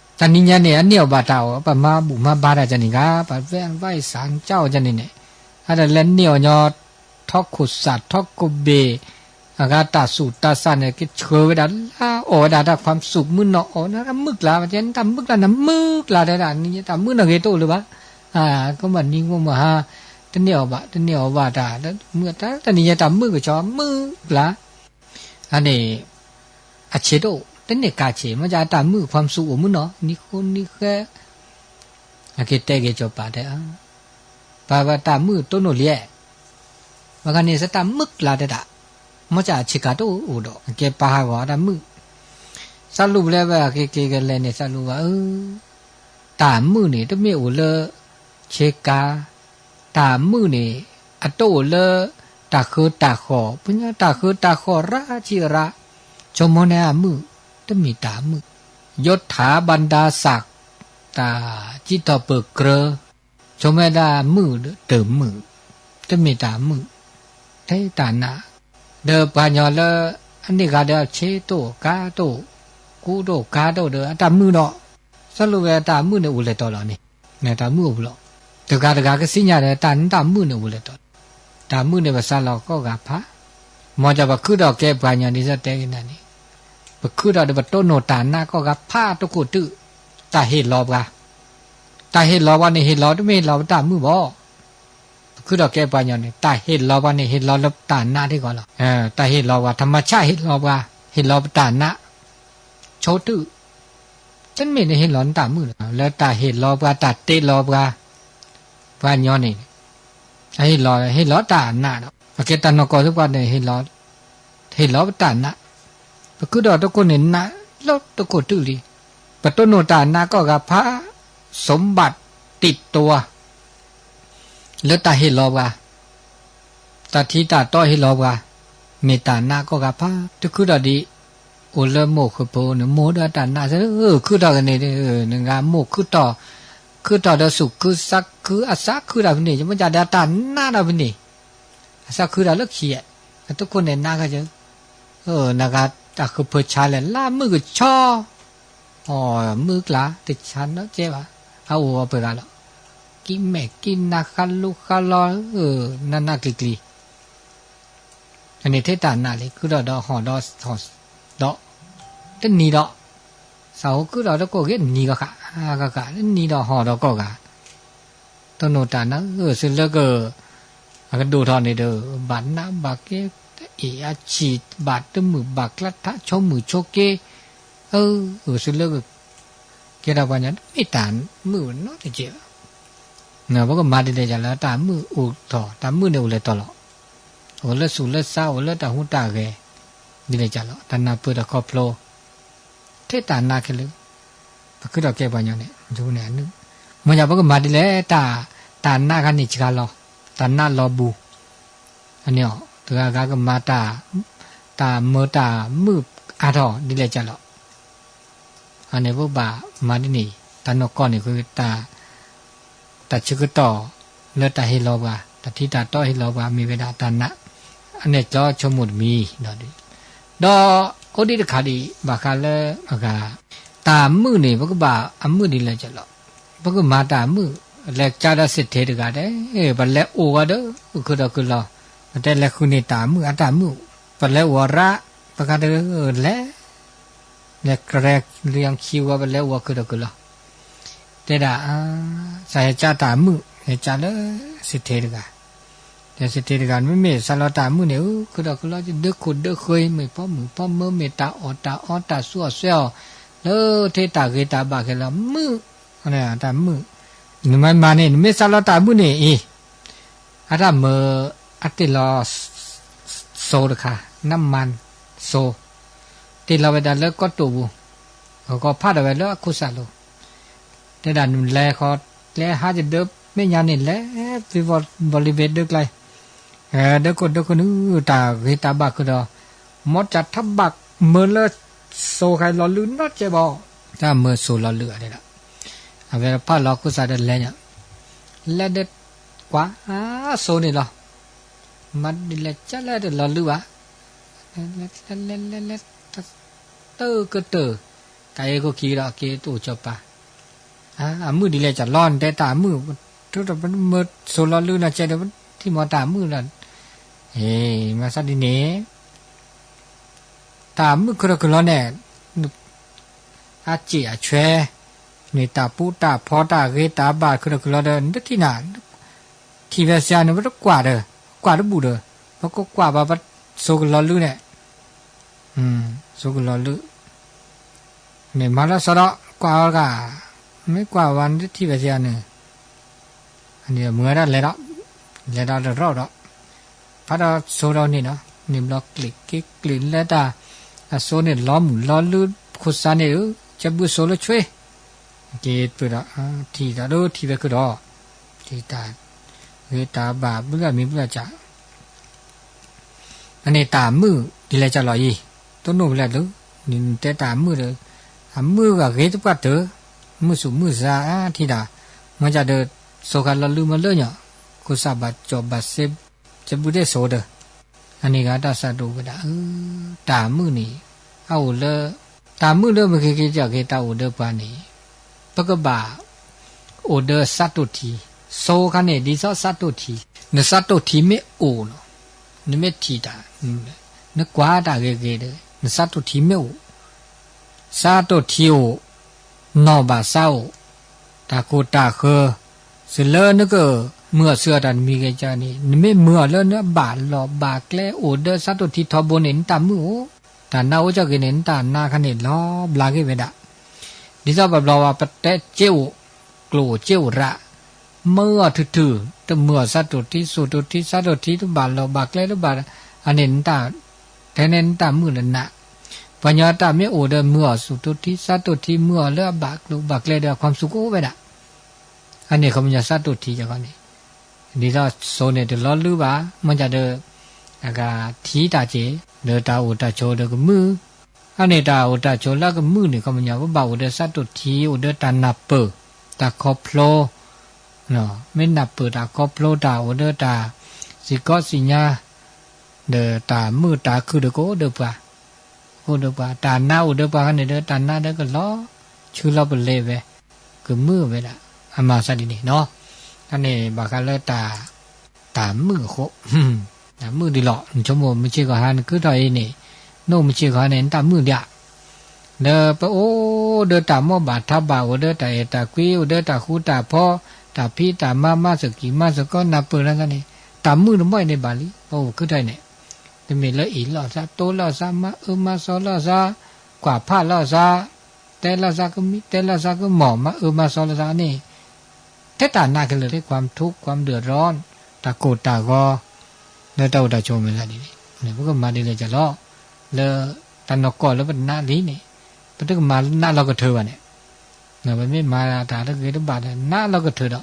တနံၤညါန့ၣ် အန့ၢ်အီၣ်ဘၣ်တၢ်အီၣ် ပမၤဘူၣ်မၤဘါတၢ်ကန့ၣ်ဂၤ ပှၤဝဲဝဲစၢ်ကၠီအီၤကန့ၣ်န့ၣ်, အတလဲၤန့ၢ်အီၣ်ညီ ထီခိၣ်စးထီခိၣ်ဘ့ၣ်, အဂၤတၢ်ဆူၣ်တၢ်ဆါန့ၣ် ကဆှၢဝဲဒၣ်လၢအီၣ်ဝဲဒၣ်တၢ်ခွါစူၣ်မုၢ်နီၢ်အီၣ် နတၢ်မုၣ်ကျါ တၢ်မုၣ်ကျါ နမုၣ်ကျါတဲဒၣ် နံၤတၢ်မုၣ်နီၢ်ဂ့ၤတအိၣ်လၢၤဘၣ်, ကဘၣ်နံၤကဘၣ်ဟါ, တန့ၢ်အီၣ်ဘၣ် တန့ၢ်အီၣ်ဘၣ်တၢ်, တနံၤညါတၢ်မုၣ်ကဆီမုၣ်ကျါ အန့ၣ် အဆံးတအိၣ် တန့ၢ်ကါဆံး မ့ၢ်ကတၢ်မုၣ်ခွါစူၣ်အိၣ်မုၢ်နီၢ် နံၤဃိနံၤဃဲ, အက့ၤတဲက့ၤစီၤပၤတဲ, ပှၤဝဲတၢ်မုၣ်တိၢ်နီၣ်လံ, ပှၤဂၤန့ၣ် စတၢ်မုၣ်ကျါတဲဒၣ်, မ့ၢ်ကဆ့ကၤတအိၣ်အိၣ်ဒီး အကဲပှၤဟးဂီၤတၢ်မုၣ်, စးလူၤဘျဲဝဲအက့ၤက့ၤကလဲၤန့ၣ် စးလူၤဝဲ အၢ တၢ်မုၣ်န့ၣ် တမ့ၢ်အိၣ်လၢ ဆ့ကၤ, တၢ်မုၣ်န့ၣ် အတအိၣ်လၢ တၢ်ဃၢတၢ်ဃီၣ် ပညီတၢ်ဃၢတၢ်ဃီၣ်ရၣ်ဆံးရၣ်, ဆိကမိၣ်န့ၣ်အမုၣ် တမ့ၢ်တၢ်မုၣ်, ယိထၣ်ဘၣ်ဒါစၢ် တၢ်စံးထီၣ်ပၢၢ်ကြၢး, ဆိကမိၣ်ဒၣ်မုၣ်တမုၣ်, တမ့ၢ်တၢ်မုၣ်, ထဲတၢ်နး, ဒီးပှၤကညီလၢ အန့ၢ်ဂၤဒီးဆ့တအိၣ်ကါတအိၣ်, ကူတအိၣ်ကါတအိၣ်ဒီး အတၢ်မုၣ်ဒီး, စးလူၤဝဲအတၢ်မုၣ်န့ၣ်အိၣ်လဲၤတီၤလီၤန့ၣ်, တၢ်မုၣ်အိၣ်ပူၤလီၤ, တဂၤတဂၤကသ့ၣ်ညါဒီး တၢ်တၢ်မုၣ်န့ၣ်အိၣ်လဲၤတီၤလီၤ, တၢ်မုၣ်န့ၣ်ပစးလီၤကီၢ်ဂၤဖး, မ်ကပခုၣ်ဒီးကဲပှၤကညီဒ်သိးတဲက့ၤနၤန့ၣ်, ပခုၣ်ဒီးဒီးပတိၢ်နီၣ်တၢ်နးကီၢ်ဂၤဖးတခိၣ်တုၤ, တၢ်ဟ့ၣ်လီၤပှၤ, တၢ်ဟ့ၣ်လီၤပှၤန့ၣ် ဟ့ၣ်လီၤတမ့ၢ်ဟ့ၣ်လီၤပတၢ်မုၣ်ဘၣ် ပခုၣ်ဒီးကဲပှၤကညီန့ၣ် တၢ်ဟ့ၣ်လီၤပှၤန့ၣ် ဟ့ၣ်လီၤလၢတၢ်နးထံကီၢ်လီၤ. တၢ်ဟ့ၣ်လီၤပှၤ ထမဆၣ်ဟ့ၣ်လီၤပှၤ, ဟ့ၣ်လီၤပတၢ်နး, ဆိတု, တမ့ၢ်န့ၣ်ဟ့ၣ်လီၤနတၢ်မုၣ်လီၤ. လၢတၢ်ဟ့ၣ်လီၤပှၤ တၢ်တ့လီၤပှၤ, ပှၤကညီန့ၣ် အဟ့ၣ်လီၤ ဟ့ၣ်လီၤတၢ်နးဒီး အကဲတၢ်နီၢ်ကီၢ်သ့ၣ်ပှၤန့ၣ် ဟ့ၣ်လီၤပတၢ်နး, ပခုၣ်ဒီးတခိၣ်န့ၣ် နးလၢတခိၣ်တုၤလံ. ပတိၢ်နီၣ်တၢ်နးကီၢ်ဂၤဖး สมบัติติดตัว လၢတၢ်ဟ့ၣ်လီၤပှၤ, တၢ်ထံတၢ်တီဟ့ၣ်လီၤပှၤ, မ့ၢ်တၢ်နးကိးဂၤဖး တခုထီၣ်ဒံး, အိၣ်လၢမိၢ်ဃုာ်ဖိန့ၣ် မိၢ်ဒီးတၢ်နးစ့ၢ် ခုထီၣ်ကန့ၣ်, နဂၤမိၢ်ခုထီၣ်, ခုထီၣ်ဒီးဆူၣ်ခုသးခုအသးခုတၢ်ဖဲန့ၣ်, ယမ့ၢ်ဒၣ်တၢ်နးတၢ်ဖဲန့ၣ်, အသးခုတၢ်လၢခံအဲ, အတခိၣ်န့ၣ်နးဂၤယ, နဂၤတၢ်ဃုဖၢဆါလဲၣ် လၢမုၢ်ကဆီ အိ မုၢ်ကျါတဆါနီတကဲဘၣ်, အအိၣ်အီၤပှဲၤဂၤလီၤ, ကံၣ်မဲာ်ကံၣ်နါဃါလိဃါလီ, နးနးကျံၤကျံၤ, အန့ၣ်ထဲတၢ်နးလံ ခုထီၣ်ဒီးဟီၣ်ဒီးဟီၣ်ဒီး, တနံၤဒီး, စးဟိခုထီၣ်ဒီးကိးဂ့ၤနံၤဂီၤဃာ်, ဃာ်ဃာ်တနံၤဒီးဟီၣ်ဒီးကိးဂၤ, တနီၤတၢ်နး အၢ စုလၢက အကဒိၣ်ထီၣ်န့ၣ်ဒီး ဘၣ်နးဘၣ်ကဲ, အ့ၣ်အဆံၣ် ဘၣ်တမုာ်ဘၣ်ကျါထးဆိမုၣ်ဆိက့, အၢ အၢ စုလၢက ကဲထီၣ်ပှၤညီ တမ့ၢ်တၢ်မုာ်နီတကဲဘၣ်, ပကမၤဒ်လဲၣ်ယၤလၢတၢ်မုာ်အိၣ်ထီၣ် တၢ်မုာ်န့ၣ်အိၣ်လဲၤတီၤလီၤ, အိၣ်လၢဆူၣ်လၢဆါ အိၣ်လၢတၢ်ဟူးတၢ်ဂဲၤ, ဒ်လဲၣ်ယၤလီၤ တၢ်နၢ်ပၢၢ်တၢ်ခီဖျိ ထဲတၢ်နးခဲလၢာ်, ပခုထီၣ်ကဲပှၤညီန့ၣ်, မ့ၢ်ယၤပကမၤဒ်လဲၣ်, တၢ်နးခါန့ၣ်စှၤလီၤ, တၢ်နးလီၤဘူး, အန့ၣ်အီၤ တဂၤဂၤကမၤတၢ်, တၢ်မၢတၢ်မုာ်အါထီၣ်ဒ်လဲၣ်ကလီၤ, အန့ၣ်ပဘၣ်မၤဒ်န့ၣ်, တၢ်နီၢ်ကီၢ်န့ၣ်ဃု တၢ်ဆၢကတီၢ်လၢတၢ်ဟ့ၣ်လီၤပှၤ, တၢ်ထံတၢ်တီဟ့ၣ်လီၤပှၤ မ့ၢ်ဝဲဒၣ်တၢ်နး, အန့ၣ်ကျီဆိကမိၣ်တမံၤ, ဒီးအိၣ်ဒံးတခါဒံး ဘၣ်ဃးလၢအဂၤ, တၢ်မုာ်န့ၣ် ပကဘၣ်အမုာ်ဒ်လဲၣ်ကလီၤ, ပကမၤတၢ်မုာ်, လဲၤကဒါစ့ၢ်ထဲတဂၤဒဲး, ပလဲၤအိၣ်ဂီၤဒီး ခုဒီးခုလီၤ, ပတဲလဲၤဃုန့ၢ်တၢ်မုာ်အတၢ်မုာ်, ပလဲၤအိၣ်ရၣ်, ပကတလဲၤ လဲၤကရဲလၢယခံဝဲ ပလဲၤအိၣ်ခုဒီးခုလီၤ, တဲဒၣ်, စးဟဲကၢတၢ်မုာ် ဟဲကၢလၢစ့ၢ်ထဲတဂၤ, ဒီးစ့ၢ်ထဲတဂၤ မ့မ့ၢ်စးလီၤတၢ်မုာ်န့ၣ် ခုဒီးခုလီၤ ယဒၢခိၣ်ဒၢဃၢၤ မ့ၢ်ဖီမုၢ်ဖီမၢ မ့ၢ်တၢ်အီၣ်တၢ်အီ တၢ်ဆူးအီၣ်ဆှဲအီၣ် လၢထဲတၢ်ဂ့ၤတၢ်ဘၣ်ခဲလၢာ် မုာ်, တၢ်မုာ်, နမၤမၤန့ၣ် နမ့ၢ်စးလီၤတၢ်မုာ်န့ၣ်အံၤ အတၢ်မၢ အတ့ၢ်လီၤ စိတခါ, နမၤစိ, တ့ၢ်လီၤဝဲဒၣ်လၢကီၢ်တိာ်ပူၤ, အကီၢ်ဖးဒိၣ်ဝဲလၢအခိၣ်စးလိၤ, တဲဒၣ်နလဲၤဃီၤ ကျဲဟးယဒၢမဲာ်ညါန့ၣ် လဲၤသုးဘီလံၤဘ့ၣ်ဒၢကျါ, ဒၢခိၣ်ဒၢခိၣ်နုၤ တၢ်ဂ့ၤတၢ်ဘၣ်ခုဒီး, မ်တၢ်ထဘၣ်မၢလၢစိခါလီၤလုၢ်နီတကဲဘၣ်, တၢ်မၢစိလီၤလုၢ်အဒဲဒၣ်, အဝဲဖးလီၤခိၣ်စးဒီးလဲၤညါ, လဲၤဒၢကွၢ်စိန့ၣ်လီၤ, မၤဒ်လဲၣ်ကလဲၣ်တလီၤလုၢ်ဘၣ်, လဲၤလဲၤလဲၤလဲၤလဲၤ တၢ်တၢၢ်ကတၢၢ်, တၢ်အ့ၣ်ခိၣ်ခံဒီးက့ၤတအိၣ်ကၠီၤပၤ, အမုာ်ဒ်လဲၣ်ကလီၤ နတဲတၢ်မုာ်, ထုးထီၣ်ပမၢစိလီၤလုၢ်နီၤကဲဒီး ပထံၣ်မီၤတၢ်မုာ်လီၤ, မၤသးဒ်န့ၣ် တၢ်မုာ်ခုဒီးခုလီၤန့ၣ်, အစ့ၣ်အဆွဲ, မ့ၢ်တၢ်ပူတၢ်ဖီတၢ်ဂ့ၤတၢ်ဘၣ်ခုဒီးခုလီၤဒီး နတထံၣ်နၤ, ထံၣ်ဝဲစ့ၢ်န့ၣ် ပတကွၢ်ဒီး, ကွၢ်တဘူၣ်ဒီး, ပကကွၢ်ဘၣ်ပစိကလီၤလုၢ်န့ၣ်, စိကလီၤလုၢ်, မ့ၢ်မၤလၢစီဒီး ကွၢ်အီၤတဂၤ, မ့ၢ်ကွၢ်ဝဲနတထံၣ်ဝဲစ့ၢ်န့ၣ် မုၢ်ဝဲဒၣ်လဲၤဒီး, လဲၤဒီးတရီဒီး, ဖးဒီးစိဒီးန့ၣ်ဒီး န့ၣ်ဘျီကျ့ၣ်က့ၤကျ့ၣ်လၢတၢ်, အစိန့ၣ်လီၤမုၢ်လီၤလုၢ်ခိၣ်စးန့ၣ်ဧၢ, ကဲဘုစိလၢဆွ့, က့ၤပၢၢ်ဒီး, ထံၣ်ဒီးဒိထံၣ်ဝဲခုဒီး, ထံၣ်တၢ်, ဂ့ၤတၢ်ဘၣ်ဘုလၢမံၤဘုလၢကၢ် အန့ၣ်တၢ်မုာ်ဒ်လဲၣ်ကလီၤအံၤ, တိၢ်နီၣ်ဖဲလဲၣ်လၢ, နတဲတၢ်မုာ်ဒီး, အမုာ်ဂ့ၤသပှၢ်တၢၢ်, မုာ်ဆူၣ်မုာ်စါထံၣ်တၢ်, မ့ၢ်ကဒီး, စိခါလီၤလုၢ်မ့ၢ်လၢညီ, ခိၣ်စးဘၣ်ကၠီၣ်ဘၣ်စ့, ကဘူၣ်ဒ့ၣ်စိဒီး, အန့ၣ်ဂၤတၢ်စးဒိၣ်ဝဲဒၣ်, တၢ်မုာ်န့ၣ်, အအိၣ်လၢ, တၢ်မုာ်လၢပကက့ၤကီက့ၤတၢ်အိၣ်ဒီးပှၤန့ၣ်, ပကဘၣ် အိၣ်ဒီးဆးတိၢ်ထံ, စိခါန့ၣ် ဒ်သိးဆးတိၢ်ထံ, နဆးတိၢ်ထံမ့ၢ်အိၣ်လီၤ, နမ့ၢ်ထံၣ်တၢ်, နကွၢ်တၢ်ဂ့ၤဂ့ၤဒီး နဆးတိၢ်ထံမ့ၢ်အိၣ်, ဆးတိၢ်ထံအိၣ်, နီၢ်ဘၣ်ဆါအိၣ်, တၢ်ကိၢ်တၢ်ဃၢၤ, စ့ၢ်လၢနက, မုာ်အီၤဆူၣ်အီၤတၢ်တမံၤဂ့ၤကန့ၣ် နမ့ၢ်မုာ်အီၤလၢနဘၣ်လီၢ်ဘၣ်ကျဲ အိၣ်ဒီးဆးတိၢ်ထံထီဘိန့ၣ် နတၢ်မုာ်အိၣ်, တၢ်နးအိၣ်ကီက့ၤန့ၣ် နတၢ်နးခါန့ၣ်လီၤဘျးက့ၤဝဲဒၣ် ဒ်သိးပဘျီဝဲပတဲစ့အိၣ်, ကျိၣ်အိၣ်စ့အိၣ်ရၣ်, မုာ်အီၤထုးထုး, တမုာ်အီၤဆးတိၢ်ထံ ဆူၣ်တိၢ်ထံ ဆးတိၢ်ထံ တဘၣ်လီၢ်ဘၣ်ကျဲတဘၣ်, အန့ၣ်နတၢ်, ထဲန့ၣ်နတၢ်မုာ်လၢနး, ပှၤညီတၢ်မ့ၢ်အိၣ်ဒီးမုာ်အီၤဆူၣ်တိၢ်ထံ ဆးတိၢ်ထံ မုာ်အီၤလၢအဘၣ်ကျိၣ်ဘၣ်ကျဲဒီး အခွၣ်ဆူၣ်ကအိၣ်ဝဲဒၣ် အန့ၣ်ခီပညီဆးတိၢ်ထံယဂီၢ်န့ၣ်, ဒ်သိးစိန့ၣ်တလီၤလုၢ်ဘၣ်, မ့ၢ်ကဒီး, တဂၤထံတၢ်က့ၤ ဒီးတၢ်အိၣ်တၢ်ဆိးဒီးကမုာ်, အန့ၣ်တၢ်အိၣ်တၢ်ဆိးလၢကမုာ်န့ၣ် ခီပညီ ပဘၣ်အိၣ်ဒီးဆၣ်တိၢ်ထံ အိၣ်ဒီးတၢ်နၢ်ပၢၢ် တၢ်ခီဖျိ မ့ၢ်နၢ်ပၢၢ်တၢ်ခီဖျိတၢ်အိၣ်ဒီးတၢ်စံၣ်ကီးစံၣ်ညါ ဒီးတၢ်မုာ်တၢ်ခုၣ်ဒီးကအိၣ်ဒီးပှၤ, ကအိၣ်ဒီးပှၤ တၢ်နါအိၣ်ဒီးပှၤခါန့ၣ်ဒီး တၢ်နါဒီးကလီၤ ဆူလီၤပလဲၤဝဲ ကမုာ်ဝဲဒၣ် အမၤသးဒ်န့ၣ်နီၤ. အန့ၣ်ဘၣ်ဃးလၢတၢ် တၢ်မုာ်အဃိ တၢ်မုာ်ဒ်လီၤ. နဆိကမိၣ်မုၢ်ဆ့ၣ်ဂီၤဟါ နခုထီၣ်အံၤန့ၣ် နအိၣ်မုၢ်ဆ့ၣ်ဂီၤဟါန့ၣ် နတၢ်မုာ်ဒံးဧါ. ဒီးပအိၣ်ဒီးတၢ်မိၢ်ဘၣ်ထါဘၣ် အိၣ်ဒီးတၢ်အဲၣ်တၢ်ကွံ အိၣ်ဒီးတၢ်ဃူတၢ်ဖိး တၢ်ဖံးတၢ်မၤ မၤစကံၢ်မၤစကီး နၢ်ပၢၢ်လီၤသးန့ၣ် တၢ်မုာ်တဘီအံၤန့ၣ်ဘၣ်လံ ပအိၣ်ခုထီၣ်အံၤန့ၣ် တမ့ၢ်လၢအ့ၣ်လိာ်သး တိလိာ်သး မၤအၢမၤသီလိာ်သး ကွၢ်ဖးလိာ်သး တဲလိာ်သးကမံ တဲလိာ်သးကမီၢ် မၤအၢမၤသီလိာ်သးန့ၣ် ထဲတၢ်နးခဲလၢာ်လၢ ความทุกข์ ความเดือดร้อน တၢ်ကိၢ်တၢ်ဂီၤ လၢတၢ်အိၣ်တၢ်ဆိးမ့ၢ်သးဒ်န့ၣ် ပကမၤဒ်လဲၣ်ကလီၤ လၢတၢ်နီၢ်ကီၢ်လၢပနးလံန့ၣ် ပတကမၤနးလီၤကထၢဘၣ်န့ၣ် ပမ့ၢ်မၤတၢ်တဂ့ၤတဘၣ်ဒီး နးလီၤကထၢ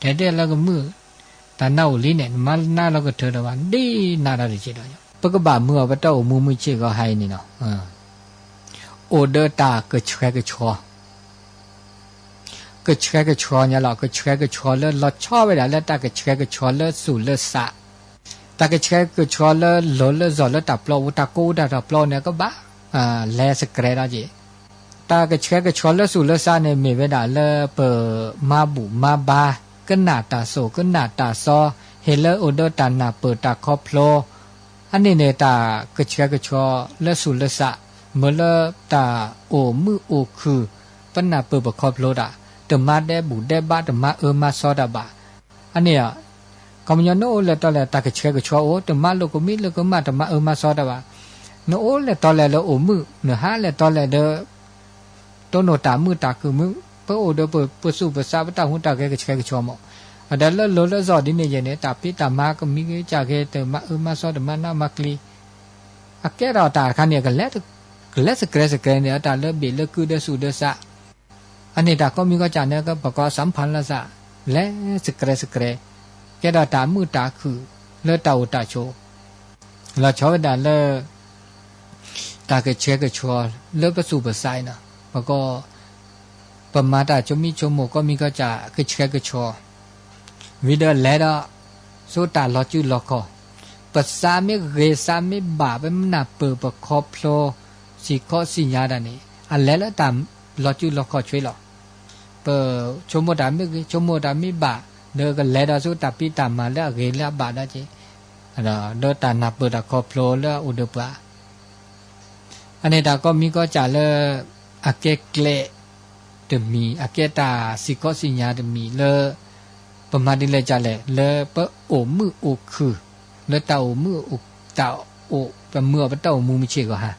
ဒီး တဲဒ်လၢကမုာ် တၢ်နးအိၣ်လံန့ၣ် နမၤနးလီၤကထၢဒီးဘၣ် ဒ်နးတၢ်တက့ၢ်ဒီး ပကဘၣ်မုာ်အီၤ ပတၢ်အိၣ်မူမုၢ်ဆ့ၣ်ဂီၤဟါအံၤန့ၣ်လီၤ. အိၣ်ဒီးတၢ်ကဆှဲကဆှီ ကဆှဲကဆှီညါလီၤ. ကဆှဲကဆှီလၢလီၤဆီဝဲဒၣ်လၢတၢ်ကဆှဲကဆှီလၢသူၣ်လၢသး တၢ်ကဆှဲကဆှီလၢလီၤလၢစီၤလၢတၢ်ပျီ ဝဲတၢ်ကိးတၢ်တၢ်ပျီန့ၣ် ကဘၣ် လဲၤစကြဲးဒီးက့ၤ တၢ်ကဆှဲကဆှီလၢသူၣ်လၢသးန့ၣ် မ့ၢ်ဝဲဒၣ်လၢပမၤဘူၣ်မၤဘါ ကနၣ်တၢ်သိၣ်ကနၣ်တၢ်သီ ဟ့ၣ်လၢအိၣ်ဒီးတၢ်နၢ်ပၢၢ်တၢ်ခီဖျိ အန့ၣ်န့ၣ် တၢ်ကဆှဲကဆှီလၢသူၣ်လၢသး မ့ၢ်လၢတၢ်အိၣ်မုာ်အိၣ်ခုၣ် ပနၢ်ပၢၢ်ပခီဖျိတၢ် တမၤဒဲဘူၣ်ဒဲဘါ တမၤအၢမၤသီတၢ်ဘၣ်. အန့ၣ် ခီပညီနအိၣ်လဲၤတီလဲၤ တၢ်ကဆှဲကဆှီအိၣ် တမၤလိာ်ကမံလိာ်ကမၣ် တမၤအၢမၤသီတၢ်ဘၣ်. နအိၣ်လဲၤတီလဲၤလၢအိၣ်မုာ် နဟးလဲၤတီလဲၤဒီး တိၢ်နီၣ်တၢ်မုာ်တၢ်ခုၣ်မုာ် ပအိၣ်ဒီးပသူၣ်ပသး ပတၢ်ဟူးတၢ်ဂဲၤကဆှဲကဆှီမး. အဒီးလၢလီၤလၢစီၤဒ်န့ၣ်ယဲန့ၣ် တၢ်ဖံးတၢ်မၤကမံကစၢ်ဂ့ၤ တမၤအၢမၤသီ တမၤနးမၤကျံ အကဲထီၣ်တၢ်တခါန့ၣ် ကလဲၤစကြဲးစကြဲးန့ၣ် အတၢ်လၢဘ့ၣ်လၢကုဒီးသူၣ်ဒီးသး အန့ၣ်တၢ်ကိးမံၤကိးကၢ်န့ၣ် ပကိးသးဖၣ်လၢသး လဲၤစကြဲးစကြဲး ကဲထီၣ်တၢ်မုာ်တၢ်ခုၣ်လၢတၢ်အိၣ်တၢ်ဆိး လီၤဆီဝဲဒၣ်လၢ တၢ်ကဆှဲကဆှီလၢပသူၣ်ပသးအံၤနီၤ ပကိး ပမၤတၢ်ဆိမိၣ်ဆိကမိၣ်ကိးမံၤကိးကၢ် ကဆှဲကဆှီ ဝံၤဒီးလဲၤဒီး ဆူတၢ်လီၤစုလီၤခီၣ် ပသးမ့ၢ်ဂ့ၤသးမ့ၢ်ဘၣ် ပမ့ၢ်နၢ်ပၢၢ်ပခီဖျိ စံၣ်ခီစံၣ်ညါတၢ်န့ၣ် အလဲၤလၢတၢ်လီၤစုလီၤခီၣ်ဆွ့လီၤ. ပဆိကမိၣ်တၢ်မ့ၢ်ဂ့ၤ ဆိကမိၣ်တၢ်မ့ၢ်ဘၣ် ဒီးကလဲၤဒီးဆူတၢ်ဖံးတၢ်မၤလၢအဂ့ၤလၢအဘၣ်ဒီးက့ၤ ဒီးတၢ်နၢ်ပၢၢ်တၢ်ခီဖျိလၢအအိၣ်ဒီးပှၤ အန့ၣ်တၢ်ကိးမံၤကိးကၢ်လၢ အကဲကျဲတမံၤ အကဲတၢ်စံၣ်ခီစံၣ်ညါတမံၤလၢ ပမၤဒ်လဲၣ်ကလဲၣ် လၢပအိၣ်မုာ်အိၣ်ခုၣ် လၢတၢ်အိၣ်မုာ်အိၣ် တၢ်အိၣ် ပမုာ်အီၤပတၢ်အိၣ်မူမုၢ်ဆ့ၣ်ဂီၤဟါ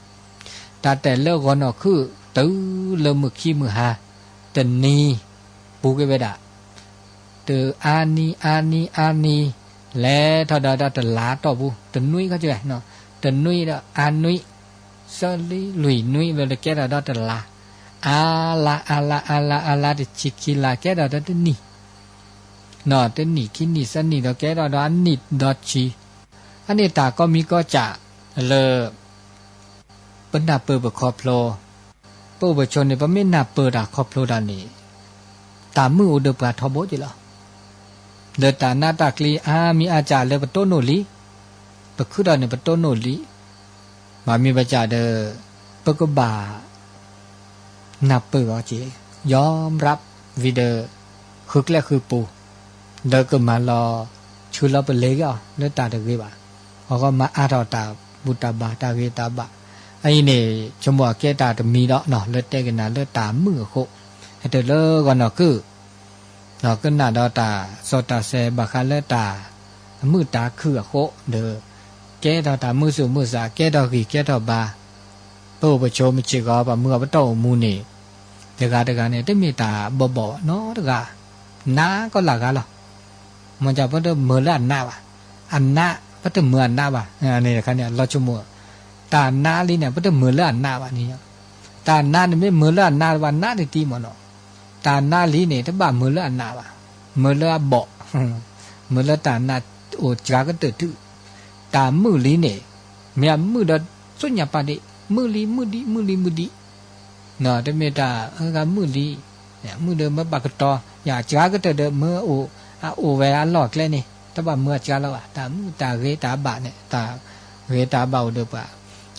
တၢ်တဲာ်လၢဂီၤနီၢ်ခုၣ် တုၤလၢမုၢ်ခံမုၢ်ဟါ တနံၤ ပူၤကွံာ်ဝဲဒၣ် တအါနံၤအါနံၤအါနံၤ လဲၤထီၣ်ဒီးတလါတီၢ်ပူၤ တနွံခီကဲ တနွံဒီးအါနွံ သၢလံလွံၢ်နွံ ဝဲလၢကဲထီၣ်ဒီးတလါ အါလါအါလါအါလါအါလါ တဆံခံလါ ကဲထီၣ်ဒီးတနံၣ် တနံၣ်ခံနံၣ်သၢနံၣ်ဒီးကဲထီၣ်ဒီးအနံၣ်ဒီးဆံ အန့ၣ်တၢ်ကိးမံၤကိးကၢ်လၢ ပနၢ်ပၢၢ်ပခီဖျိ ပအိၣ်ပဆိးန့ၣ် ပမ့ၢ်နၢ်ပၢၢ်တၢ်ခီဖျိတၢ်န့ၣ် တၢ်မုာ်အိၣ်ဒီးပှၤထီဘိက့လီၤ. လၢတၢ်နးတၢ်ကျံၤအါမံၤအါကၢ်လၢပတိၢ်နီၣ်လံ, ပခုထီၣ်န့ၣ်ပတိၢ်နီၣ်လံ, ဘၣ်မ့ၢ်ဘၣ်ကၢ်ဒီး ပကဘၣ် နၢ်ပၢၢ်အီၤက့ၤ, ယီၤရၣ်ဝံၤဒီး ဃုကျဲၢ်ဃုပူၤ, ဒီးကမၤလီၤ ဆူလီၤပလဲၤက့ၤအီၤ လၢတၢ်တဂ့ၤဘၣ်, အဂီၢ်မၤအါထီၣ်တၢ်ဘူၣ်တၢ်ဘါတၢ်ဂ့ၤတၢ်ဘၣ်, အအံၤန့ၣ် ဆိကမိၣ်အကဲတၢ်တမံၤဒီး လၢတဲကနၣ်လၢတၢ်မုာ်အဃိ, ဟဲတၢ်လၢဂီၤနီၢ်ခုၣ် ကနၣ်ဒီးတၢ်စီတၢ်ဆဲးဘၣ်ဃးလၢတၢ် အမုာ်တၢ်ခုၣ်အဃိဒီး ကဲထီၣ်တၢ်မုာ်သူၣ်မုာ်သး ကဲထီၣ်ဂံၢ်ကဲထီၣ်ဘါ, ပအိၣ်ပဆိးမုၢ်ဆ့ၣ်ဂီၤ ပှၤမုာ်အီၤပတၢ်အိၣ်မူန့ၣ် တဂၤတဂၤန့ၣ် တမ့ၢ်တၢ်ဘီဘီနီတဂၤ, နးကီးလၢဂၤလီၤ. မ့ၢ်ကၢ်ပတမုာ်လၢအနးဘၣ်, အနး ပတမုာ်အနးဘၣ်, န့ၣ်တခါန့ၣ် အလီၤဆိကမိၣ်, တၢ်နးလံန့ၣ် ပတမုာ်လၢအနးဘၣ်န့ၣ်, တၢ်နးန့ၣ်မ့ၢ်မုာ်လၢအနးဘၣ် နးတတံၤမ့ၢ်နီၤ, တၢ်နးလံန့ၣ် တဘၣ်မုာ်လၢအနးဘၣ်, မုာ်လၢအဘီၣ်, မုာ်လၢတၢ်နးအိၣ်စှၤကတၢၢ်တုၤ, တၢ်မုာ်လံန့ၣ် မ့ၢ်အမုာ်ဒီး သ့ၣ်ညါပာ်ဒံး မုာ်လံ မုာ်ဒံး မုာ်လံ မုာ်ဒံး, တမ့ၢ်တၢ်အဂၤမုာ်လံ, မုာ်ဒီးမ့ၢ်ဘၣ်ကတီၤ ယၤအစှၤကတၢၢ်ဒီးမ့ၢ်အိၣ် အအိၣ်ဝဲအလီၢ်အကျဲန့ၣ် တဘၣ်မုာ်အစှၤလီၤဘၣ်, တၢ်မုာ်တၢ်ဂ့ၤတၢ်ဘၣ်န့ၣ် တၢ်ဂ့ၤတၢ်ဘၣ်အိၣ်ဒီးပှၤ,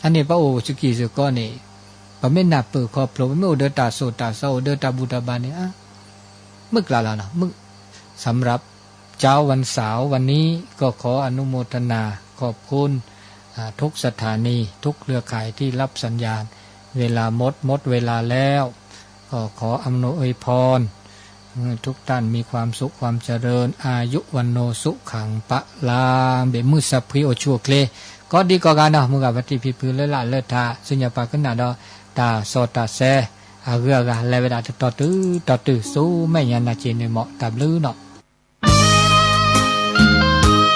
အန့ၣ်ပအိၣ်စကံၢ်စကီန့ၣ် ပမ့ၢ်နၢ်ပၢၢ်ခီဖျိ ပမ့ၢ်အိၣ်ဒီးတၢ်စိၢ်တၢ်ဆှီ အိၣ်ဒီးတၢ်ဘူၣ်တၢ်ဘါန့ၣ် မုာ်ကျါလီၤနီၤ, မုာ် สำหรับเช้าวันเสาร์วันนี้ก็ขออนุโมทนาขอบคุณ ทุกสถานีทุกเครือข่ายที่รับสัญญาณ เวลาหมดหมดเวลาแล้ว ก็ขออำนวยอวยพร ทุกท่านมีความสุขความเจริญ อายุวัณโณสุขังพลัง ဘၣ်မုာ်စၢ်ဖှံအိၣ်ဆူၣ်အိၣ်ချ့ ကိးဒံကိးဂၤနီၤ, မုၢ်ဂၤပတံၢ်ဖံဖုလၢလၢ်လၢထး သ့ၣ်ညါပာ်ကနၣ်ဒီး တၢ်စီတၢ်ဆှံ အဂုၤအဂၤ လဲၤဝဲဒၣ်တတီၤတုၤတီၤတုၤ ဆူမဲာ်ညါနၤက့ၤန့ၣ်မး တၢ်ဘျုးနီၤ.